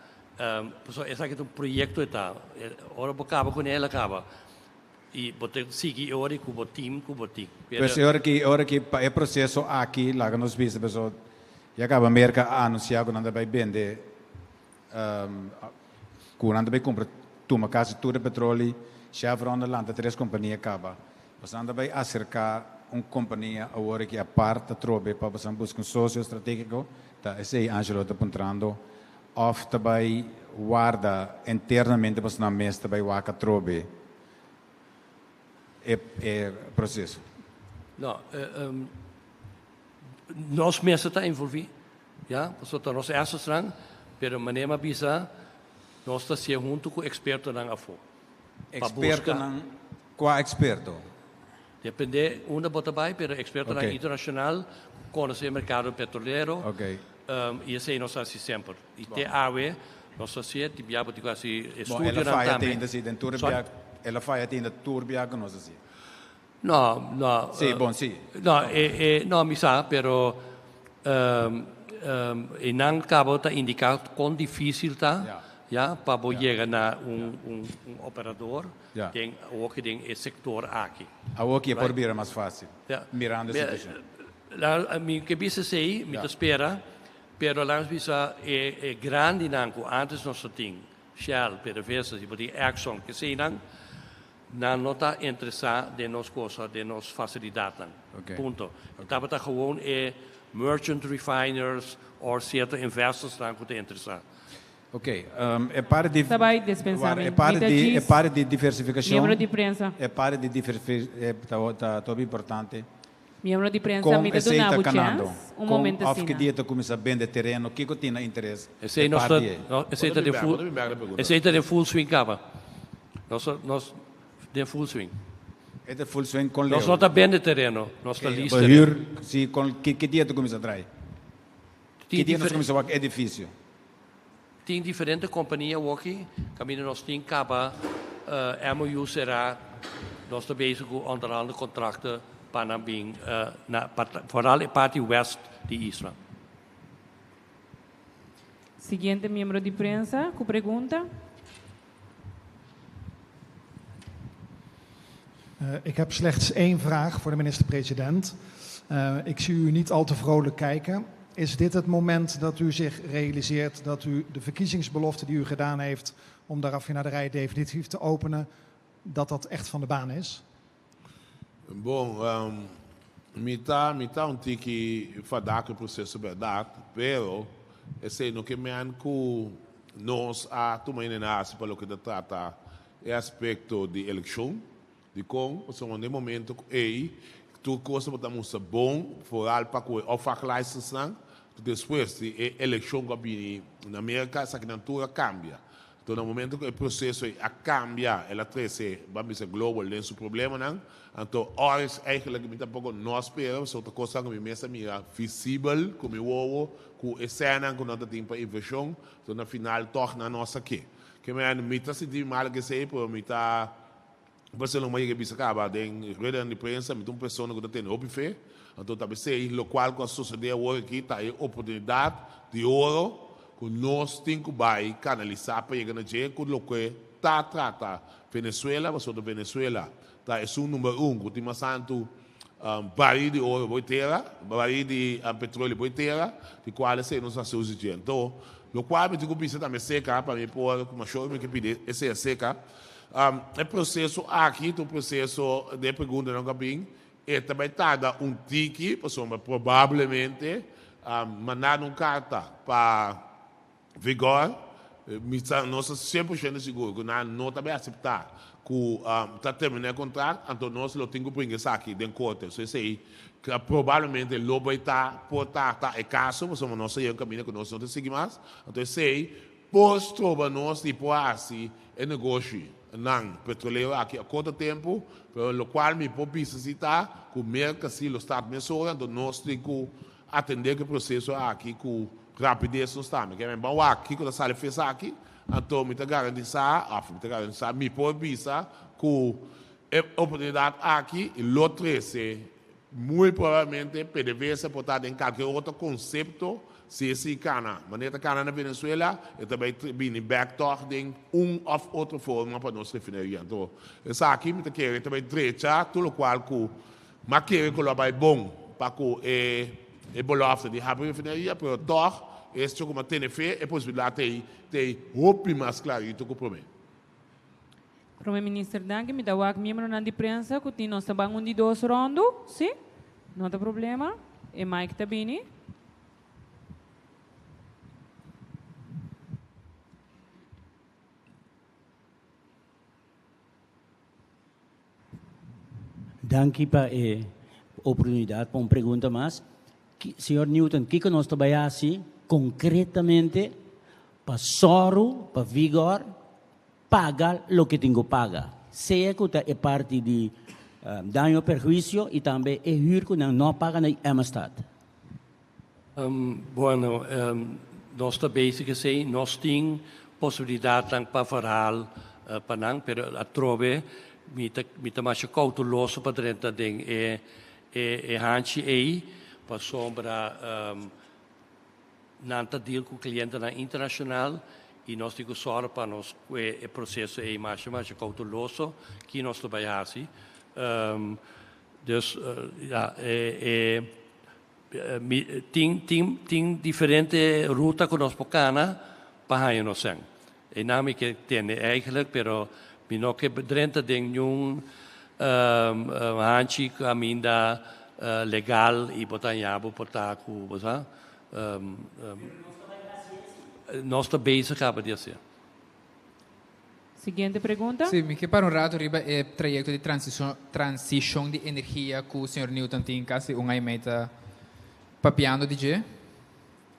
Pasobra esaki ta un proyekto e ta. Ora bo kaba kuné el a kaba. I bo ta sigui e ora ku bo tim ku bo tin. Pues e ora ki, e ora ki pa e proseso aki, laga nos bisa pasobra ya kaba Merka a anunsiá ku nan ta bai bende Ku nan ta bai kumpra tuma kasi tur e petroli, Chevron a lanta tres kompania kaba. Boso nan ta bai aserká un kompania awor aki apart atrobe pa boso nan buska un sosio strategiko, ta esei Angelo ta puntrando, òf ta bai warda internamente boso nan mes ta bai wak atrobe e e proseso? No, nos mester ta envolví. Ya, pasobra ta nos assesnan, pero manera mi a bisa, nos ta hacié hunto cu expertonan afó. Pa busca. Expertonan, cua experto? Depende unda bo ta bay, pero expertonan internacional cu conoce e mercado petrolero. Y esey nos ta haci semper. Y te awe nos ta hacié, tin bia bo tin cu haci Bon, el a estudionan faya tambe. te inda si, den tur e Sorry? bia, el a faya te inda tur bia cu nos haci. No, no. Sí, bon, sí. No, e, e, no, mi sa, pero e nan cabo ta indica con difícil ta, Ja. ja, pa bo yega na un, un, un operador Ja. den, awor den e sector aki. Awor ki e por Right. bira mas fácil, Ja. mirando e Mi, situacion. la, mi ke bisa esei, mi Ja. ta spera, pero laat bisa e, e grandinan ku antes nos ta tin, Shell, PDVSA, si bo tin Exxon, keseinan, Nan no ta interesá den nos cosa, den nos facilidadnan. Punto. E tabata gewoon e merchant refiners or cierto investorsnan cu ta interesá. Ok, e parti di, Ta bai dispensá mi. e parti Mi ta di, e djis parti di diversificacion, miembro di prensa. e parti di diverfi, ta, ta hopi importante. Miembro di prensa, Kon mi ta esei duna ta bo kanando? chèns un Kon momento òf ki asina. dia ta kuminsá bende tereno? Kiko tin na interes Esei e nos ta, parti ei? no, esei ta den full, esei ta den full swing kaba. Nos, nos den full swing. E ta full swing kon leu? Nos no ta bende tereno, nos ta lease Bo tereno. hür, si, kon, ki, ki dia ta kuminsá trai? Tin Ki dia nos diferen- kuminsá wak edifisio? Tin diferente kompania awoki kaminda nos tin kaba MOU será, nos ta bezig ku onderhande kontrakten pa nan bin na foral e parti west di isla. Siguiente miembro di prensa ku pregunta. Ik heb slechts één vraag voor de minister-president. Ik zie u niet al te vrolijk kijken. Is dit het moment dat u zich realiseert dat u de verkiezingsbelofte die u gedaan heeft om de raffinaderij definitief te openen, dat dat echt van de baan is? Bon, um, mi ta, mi ta un tiki fadá ku e proseso bèrdat, pero esei no ke men ku nos a tuma inenasi pa loke ta trata e aspekto di elekshon. Dikon? Pasobra na e momento ku ei tur kos tabata mustra bon, foral pa ku e opvanglijstensnan, despues di e elekshon ku a bini na Merka esakinan tur a kambia. Anto na momento ku e proseso ei a kambia, el a trese, ban bisa, global den su problemanan. Anto ora eigenlijk mi tampoko no a spera, pasobra ta kosnan ku mi mes a mira visibel ku mi wowo, ku e sènan ku nan ta tin pa invershon, anto na final tòg nan no a sak'é. Ke manera mi ta sinti mi mal ku esei, pero mi ta Barcelona a yega bisa caba den ruedanan di prensa, mi ta un persona cu ta tene hopi fe, anto ta pesey locual cu a sucede awor aki ta e oportunidad di oro cu nos tin cu bay canalisa pa yega na dje cu loke ta trata Venezuela, pasobra Venezuela ta esun number un cu tin mas tanto baril di oro boy tera, baril di petroleo boy tera, di cual esey nos a haci uso dje. Anto locual mi tin cu bisa tambe seca pa mi por, cu mashor mi ke pidi esey aseca. E proseso aki ta un proseso den e preguntanan ku a bin, e ta bai tarda un tiki pasobra probablemente mandando un karta pa Vigor, mi ta nos ta sien por shento sigur ku nan no ta bai aseptá. ku ta terminá e kontrakt, anto nos lo tin ku bringa esaki den korte. So esei probablemente lo bai ta por ta ta e kaso, pasobra nos a yega un kaminda ku nos no ta sigui mas. Anto esei por stroba nos di por hasi e negoshi nan petrolero aki a korto tempu, pero lokual mi por bisa si ta ku Merka si lo start mesora, anto nos tin ku atendé ku e proseso aki ku rapides nos tambe. Ke men ban wak kiko ta sali fes aki, anto mi ta garantisá, òf mi ta garantisá, mi por bisa ku e oportunidat aki lo trese muy probablemente PDVSA por ta den kalke otro konsepto si esei kana. Manera ta kana na Venezuela, e ta bai bini bèk tòg den un òf otro forma pa nos refineria. Anto esaki mi ta kere ta bai drecha tur lokual ku M'a kere ku lo a bai bon pa ku e e belofte di habri refineria, pero tòg echo ku m'a tene fe e posibilidat ei t'ei hopi mas klarito ku promé. Prome Minister danki, mi ta wak miembronan di prensa ku tin nos ta ban un di dos ròndu, si? No ta problema, e mic ta bini. Danki pa e oportunidat pa un pregunta mas. Señor Newton, kiko nos ta bai hasi konkretamente pa sòru pa Vigor paga loke tin ku paga? Sea ku ta e parti di daño perhuisio i tambe e hür ku nan no a paga na Emmastad. Bueno, nos ta bezig esei. Nos tin posibilidatnan pa verhaal pa nan, pero atrobe mi ta mi ta masha kouteloso pa drenta den e e hanchi ei, pasobra nan ta deal ku klientenan internashonal i nos tin ku sòru pa nos kue e proseso ei masha masha kouteloso ki nos ta bai hasi. Dus ya e Mi tin tin tin diferente ruta ku nos por kana pa haña nos sèn. Einan mi ke tende eigenlijk, pero mi no ke drenta den niun hanchi kaminda legal i bo ta haña bo por ta ku bo sa. Nos ta bezig kaba di hasié. Siguiente pregunta. Sí, mi ke para un rato riba e trayecto di transicion, transicion di energia cu señor Newton tin casi un aña y mei ta papiando di dje.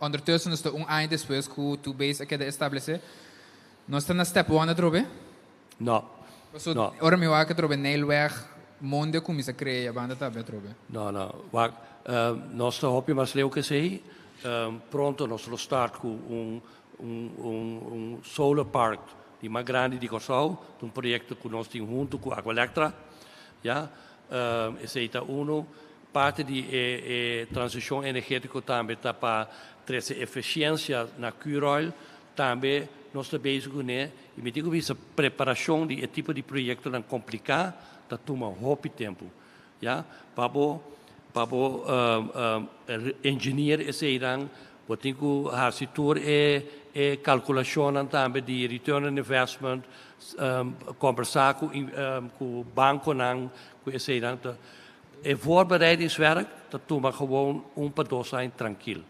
Ondertussen nos ta un aña despues cu Tu Base a keda establece. Nos ta na step one atrobe? No. Paso No. ora mi wak atrobe Nijlweg, monde a cuminsa crea, banda tambe atrobe. No, no. Wak, nos ta hopi mas leu cu esey. Pronto nos lo start cu un Un un solar park di mas grandi di Kòrsou, ta un proyekto ku nos tin huntu ku Aqualectra, ya. Esei ta unu. Parti di e e transishon energétiko tambe ta pa trese efisiensia na Curoil, tambe nos ta bezig kuné i mi tin ku bisa preparashon di e tipo di proyektonan kompliká ta tuma hopi tempu, ya. Pa bo pa bo engineer eseinan Bo tin ku hasi tur e e kalkulashonnan tambe di return on investment, kombersá ku ku bankonan ku eseinan ta. E voorbereidingswerk ta tuma gewoon un pa dos aña trankil.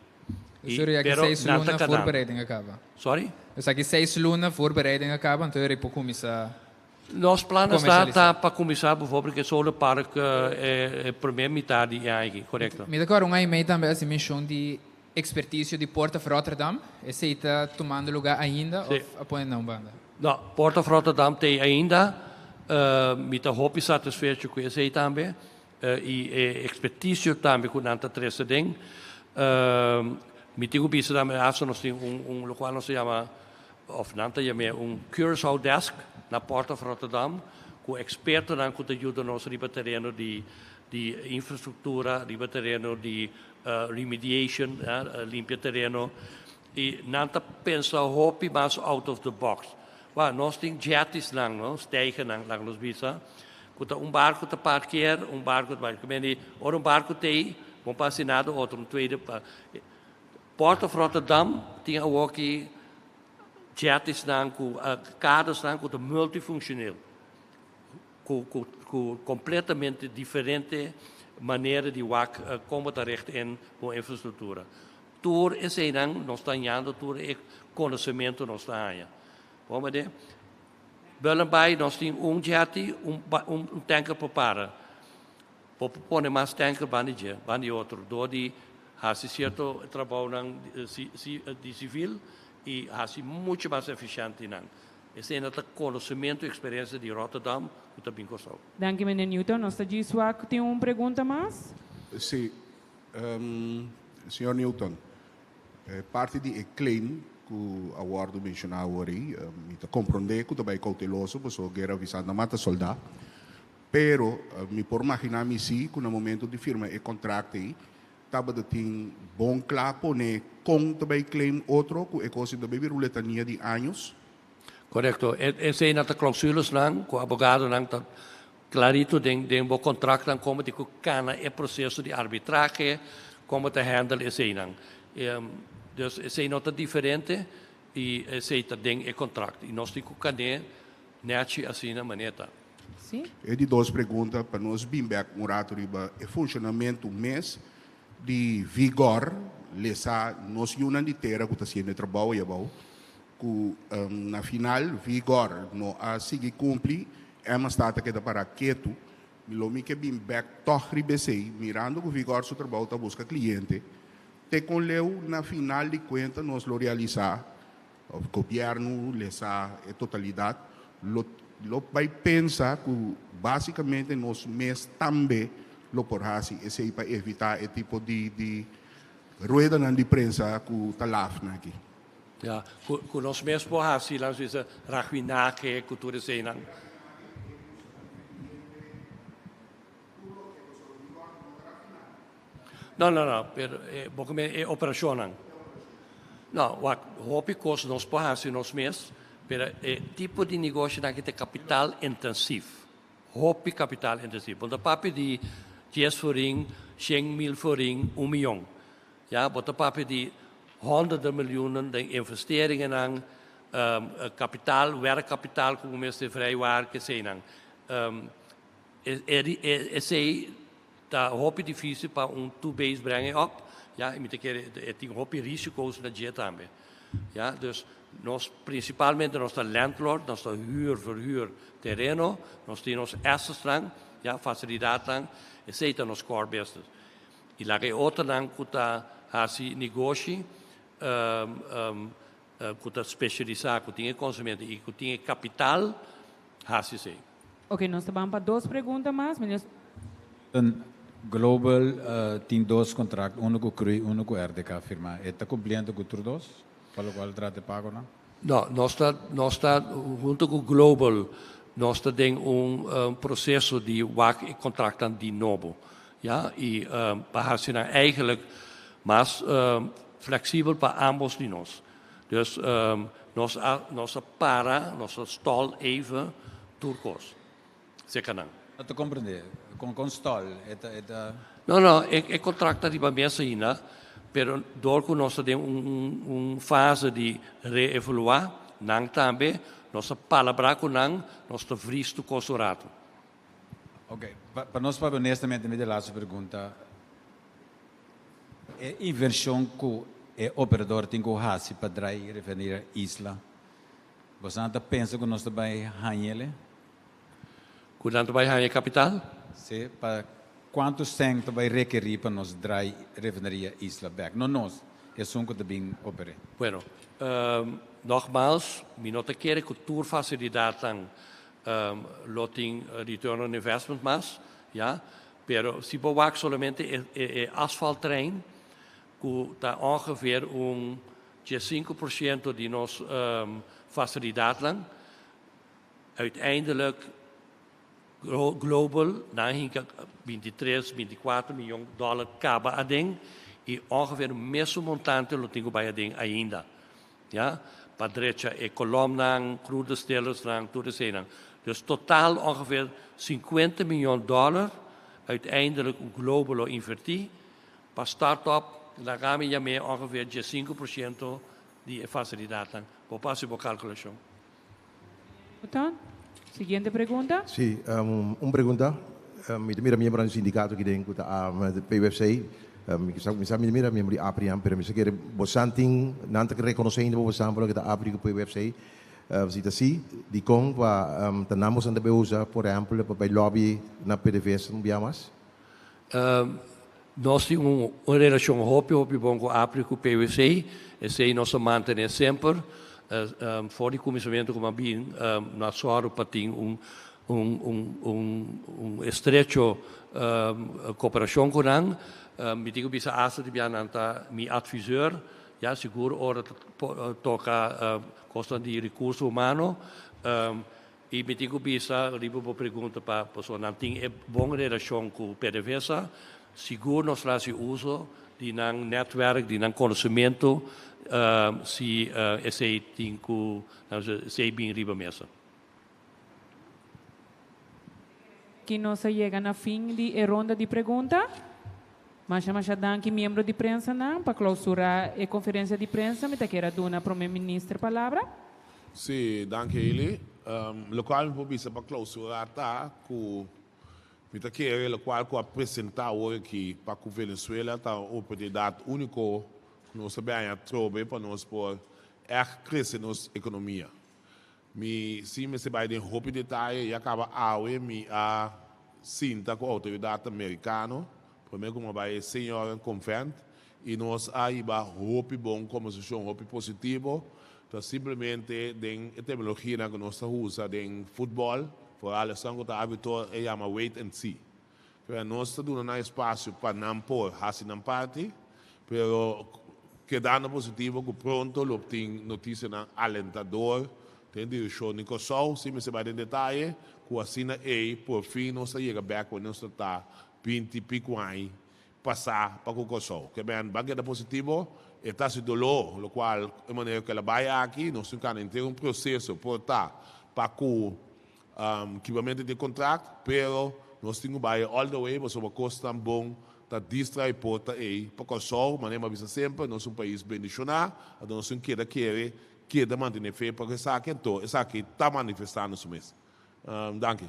Dus ora aki Pero seis nan ta luna kanando. voorbereiding a kaba. Sorry? Dus aki seis luna voorbereiding a kaba, anto ora por kuminsá. Nos planan sta ta pa kuminsá bijvoorbeeld ku e solar park e promé mitad di e aña aki, korekto. Mi ta kòrda un aña i mei tambe hasi menshon di ekspertisio di Port of Rotterdam. Esei ta tumando lugá ainda òf a pone na un banda? No, Port of Rotterdam t'ei ainda. Mi ta hopi satisfecho ku esei tambe i e ekspertisio tambe ku nan ta trese den. Mi tin ku bisa tambe hasta nos tin un lokual nos ta yama Of nan ta yam'é un Curaçao Desk na Port of Rotterdam ku ekspertonan ku ta yuda nos riba tereno di di infrastruktura, riba tereno di remediation, limpia tereno. I nan ta pensa hopi mas out of the box. Wak, nos tin jettiesnan, no, steigernan, laga nos bisa, ku ta un barku ta parkeer, un barku ta parkeer. Ora un barku t'ei, bo por hasi nada otro, un tweede. Port of Rotterdam tin awoki jettiesnan ku kadasnan ku ta multifunctioneel, ku ku ku kompletamente diferente manera di wak kon bo ta richt in bo infrastruktura. Tur eseinan nos ta hañando, tur e konosementu nos ta haña. Bon mende? Bullenbaai nos tin un jetty, un tanker por para. Por pone mas tanker banda di dje, banda di otro, dor di hasi sierto trabounan di sivil i hasi muchu mas efisiente nan. Esei nan ta konosementu i eksperensia di Rotterdam ku ta bin Kòrsou. Danki meneer Newton. Nos ta djis wak ku tin un pregunta mas. Sí, señor Newton, parti di e claim ku a wòrdu menshoná awor ei, mi ta komprondé ku ta bai kouteloso pasobra guera avisá no mata soldá. Pero mi por maginá mi sí ku na momento di firma e kontrakt ei tabata tin bon kla pone kon ta bai claim otro ku e kos ei ta bai bira un letania di años. Korekto. Esei nan ta klausulasnan ku abogadonan ta klarito den den bo kontraktnan komo di ku kana e proseso di arbitrahe, komo ta handle eseinan. Dus esei no ta diferente i esei ta den e kontrakt i nos tin ku kan'é nèchi asina manera ta. Sí. E di dos pregunta pa nos bin bek un rato riba e funshonamentu mes di Vigor, lesa nos yunan di tera ku ta hasiendo e trabou ei abou, ku na final Vigor no a sigui kumpli, Emma Staat a keda pará ketu. Mi lo mi ke bin bek tòg riba esei, mirando ku Vigor su trabou ta buska kliente, te kon leu na final di kuenta nos lo realisá Of gobierno lesa e totalidad lo lo bay pensa cu basicamente nos mes tambe lo por haci esey pa evita e tipo di di ruedanan di prensa cu ta lafnan aki. Ya, cu cu nos mes por haci, laat nos bisa, raguinahe cu tur eseynan. No, no, no, pero eh, bo me e operacionnan. No, wak, hopi kos nos por hasi nos mes, pero e tipo di negosio aki ta capital intensief. Hopi capital intensief. Bo ta papia di 10 florin, 100.000 florin, 1 mion. Ja, bo ta papia di honderden miljoenen de investeringen kapitaal, werkkapitaal, ku mester vrijwaar, ke nan. Esei ta hopi difísil pa un two base brengen op. Ja, i mi ta kere e tin hopi risiko's na dje tambe. Ja, dus nos prinsipalmente nos ta landlord, nos ta huur, verhuur tereno, nos tin nos assets nan, ja, fasilidatnan, esei ta nos core business. I laga e otronan ku ta hasi negoshi, ku ta spesialisá, ku tin e konosementu i ku tin e kapital, hasi esei. Ok, nos ta bai pa dos pregunta mas. Meneer Een Global tin dos kontrakt, unu ku CRU, unu ku RDK firmá. E ta kumpliendo ku tur dos? Pa lokual trata pago, no? No, nos ta huntu ku Global, nos ta den un proseso di wak kontraktnan di nobo. Ja, i pa hasi eigenlijk mas fleksibel pa ambos di nos. Dus nos a para, nos a stall even tur kos. Zeker nan. No ta komprondé. Kon stall, e ta No, e kontrakt ta riba mesa ainda, pero dor ku nos tin un fase di reevaluá, nan tambe, nos a palabrá ku nan, nos ta vries tur kos rato. Ok, pa nos, pa honestamente, mi laatste pregunta. E invershon ku e operador tin ku hasi pa drai refineria Isla. Bo ta pensa ku nos ta bai hañ'é? Ku nan ta bai haña kapital? Si, pa kuantu sèn ta bai rekerí pa nos drai refineria Isla bèk? No nos, esun ku ta bin operá. Bueno, nogmaals, mi no ta kere ku tur fasilidatnan lo tin return on investment mas, ja, pero si bo wak solamente e asfalttrein, ku ta ongeveer un 5% di nos fasilidatnan, uiteindelijk Global nan a hinka 23, 24 mion dòler kaba aden i ongeveer mesun montante lo tin ku bai aden ainda. Ja, pa drecha e kolomnan, crude distillers nan, tur eseinan. Dus totaal ongeveer 50 mion dòler uiteindelijk Global lo invertí pa start-up, laga mi yam'é ongeveer 5% di fasilidatnan. Bo por hasi bo kalkulashon. Anto, siguiente pregunta. Si, un pregunta. Mi ta mira miembro di sindikato aki den, di PWC. Mi mira miembro di APRI, pero mi kere boso tin nan ta rekonosé ainda boso ku ta APRI ku PWC. Si ta si, dikon pa ta nan boso ta bay usa, por ehempel, pa bay lobby na PDVSA un bia mas? Nos tin un relashon hopi hopi bon ku APRI ku PwC, esei nos a mantené semper. For di kuminsamentu ku mi a bin na sòru pa tin un un estrecho koperashon ku nan. Mi tin ku bisa asta di bia nan ta mi adviseur, ya sigur ora ta toka kosnan di rekurso humano. I mi tin ku bisa riba bo pregunta pa pasobra nan tin e bon relashon ku PDVSA, sigur nos lo hasi uso di nan nètwèrk, di nan konosementu si esei tin ku esei bin riba mesa. Ki nos a yega na fin di e ronda di pregunta. Masha masha danki miembro di prensanan. Pa clausura e conferencia di prensa mi ta kier a duna Prome Minister palabra. Sí, danki Hailey. Locual mi por bisa pa clausura ta cu mi ta kere locual cu a presenta awor aki pa cu Venezuela ta un oportunidad unico cu nos ta bay haña atrobe pa nos por echt crece nos economia. Mi si mester bai den hopi detaye, ya kaba awe mi a sinta ku outoridatnan merikano, promé ku mi a bai e señoran konvènt, i nos a hiba hopi bon kombersashon, hopi positivo. Ta simplemente den e terminologianan ku nos ta usa den futbòl, foral esnan ku ta arbitro e yama wait and see. Pero nos ta duna nan espasio pa nan por hasi nan parti, pero kedando positivo ku pronto lo tin notisianan alentador den direkshon di Kòrsou, sin mester bai den detaye, ku asina ei por fin nos ta yega bèk wen nos ta ta binti piku aña pasá pa ku Kòrsou. Ke men ban keda positivo, e ta hasi doló, lokual e manera ku el a bai aki, nos tin kanda henter un proseso por ta pa ku Kibamento di kontrakt, pero nos tin ku bai all the way pasobra kosnan bon ta distrai porta ei pa Kòrsou. Manera mi a bisa semper, nos un pais bendishoná, anto nos tin keda kere, keda mantené fe pa ku esaki, anto esaki ta manifestando su mes. Danki.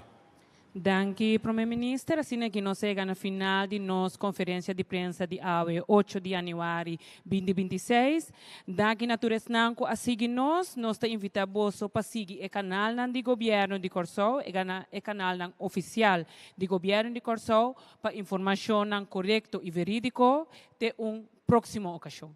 Danki Prome Minister. Asina aki nos a yega na final di nos conferencia di prensa di awe ocho di januari binti 26. Danki na tur esnan cu a sigui nos. Nos ta invita boso pa sigui e canalnan di Gobierno di Corsou, e canalnan oficial di Gobierno di Corsou pa informacionnan corecto y veridico. Te un proximo ocasion.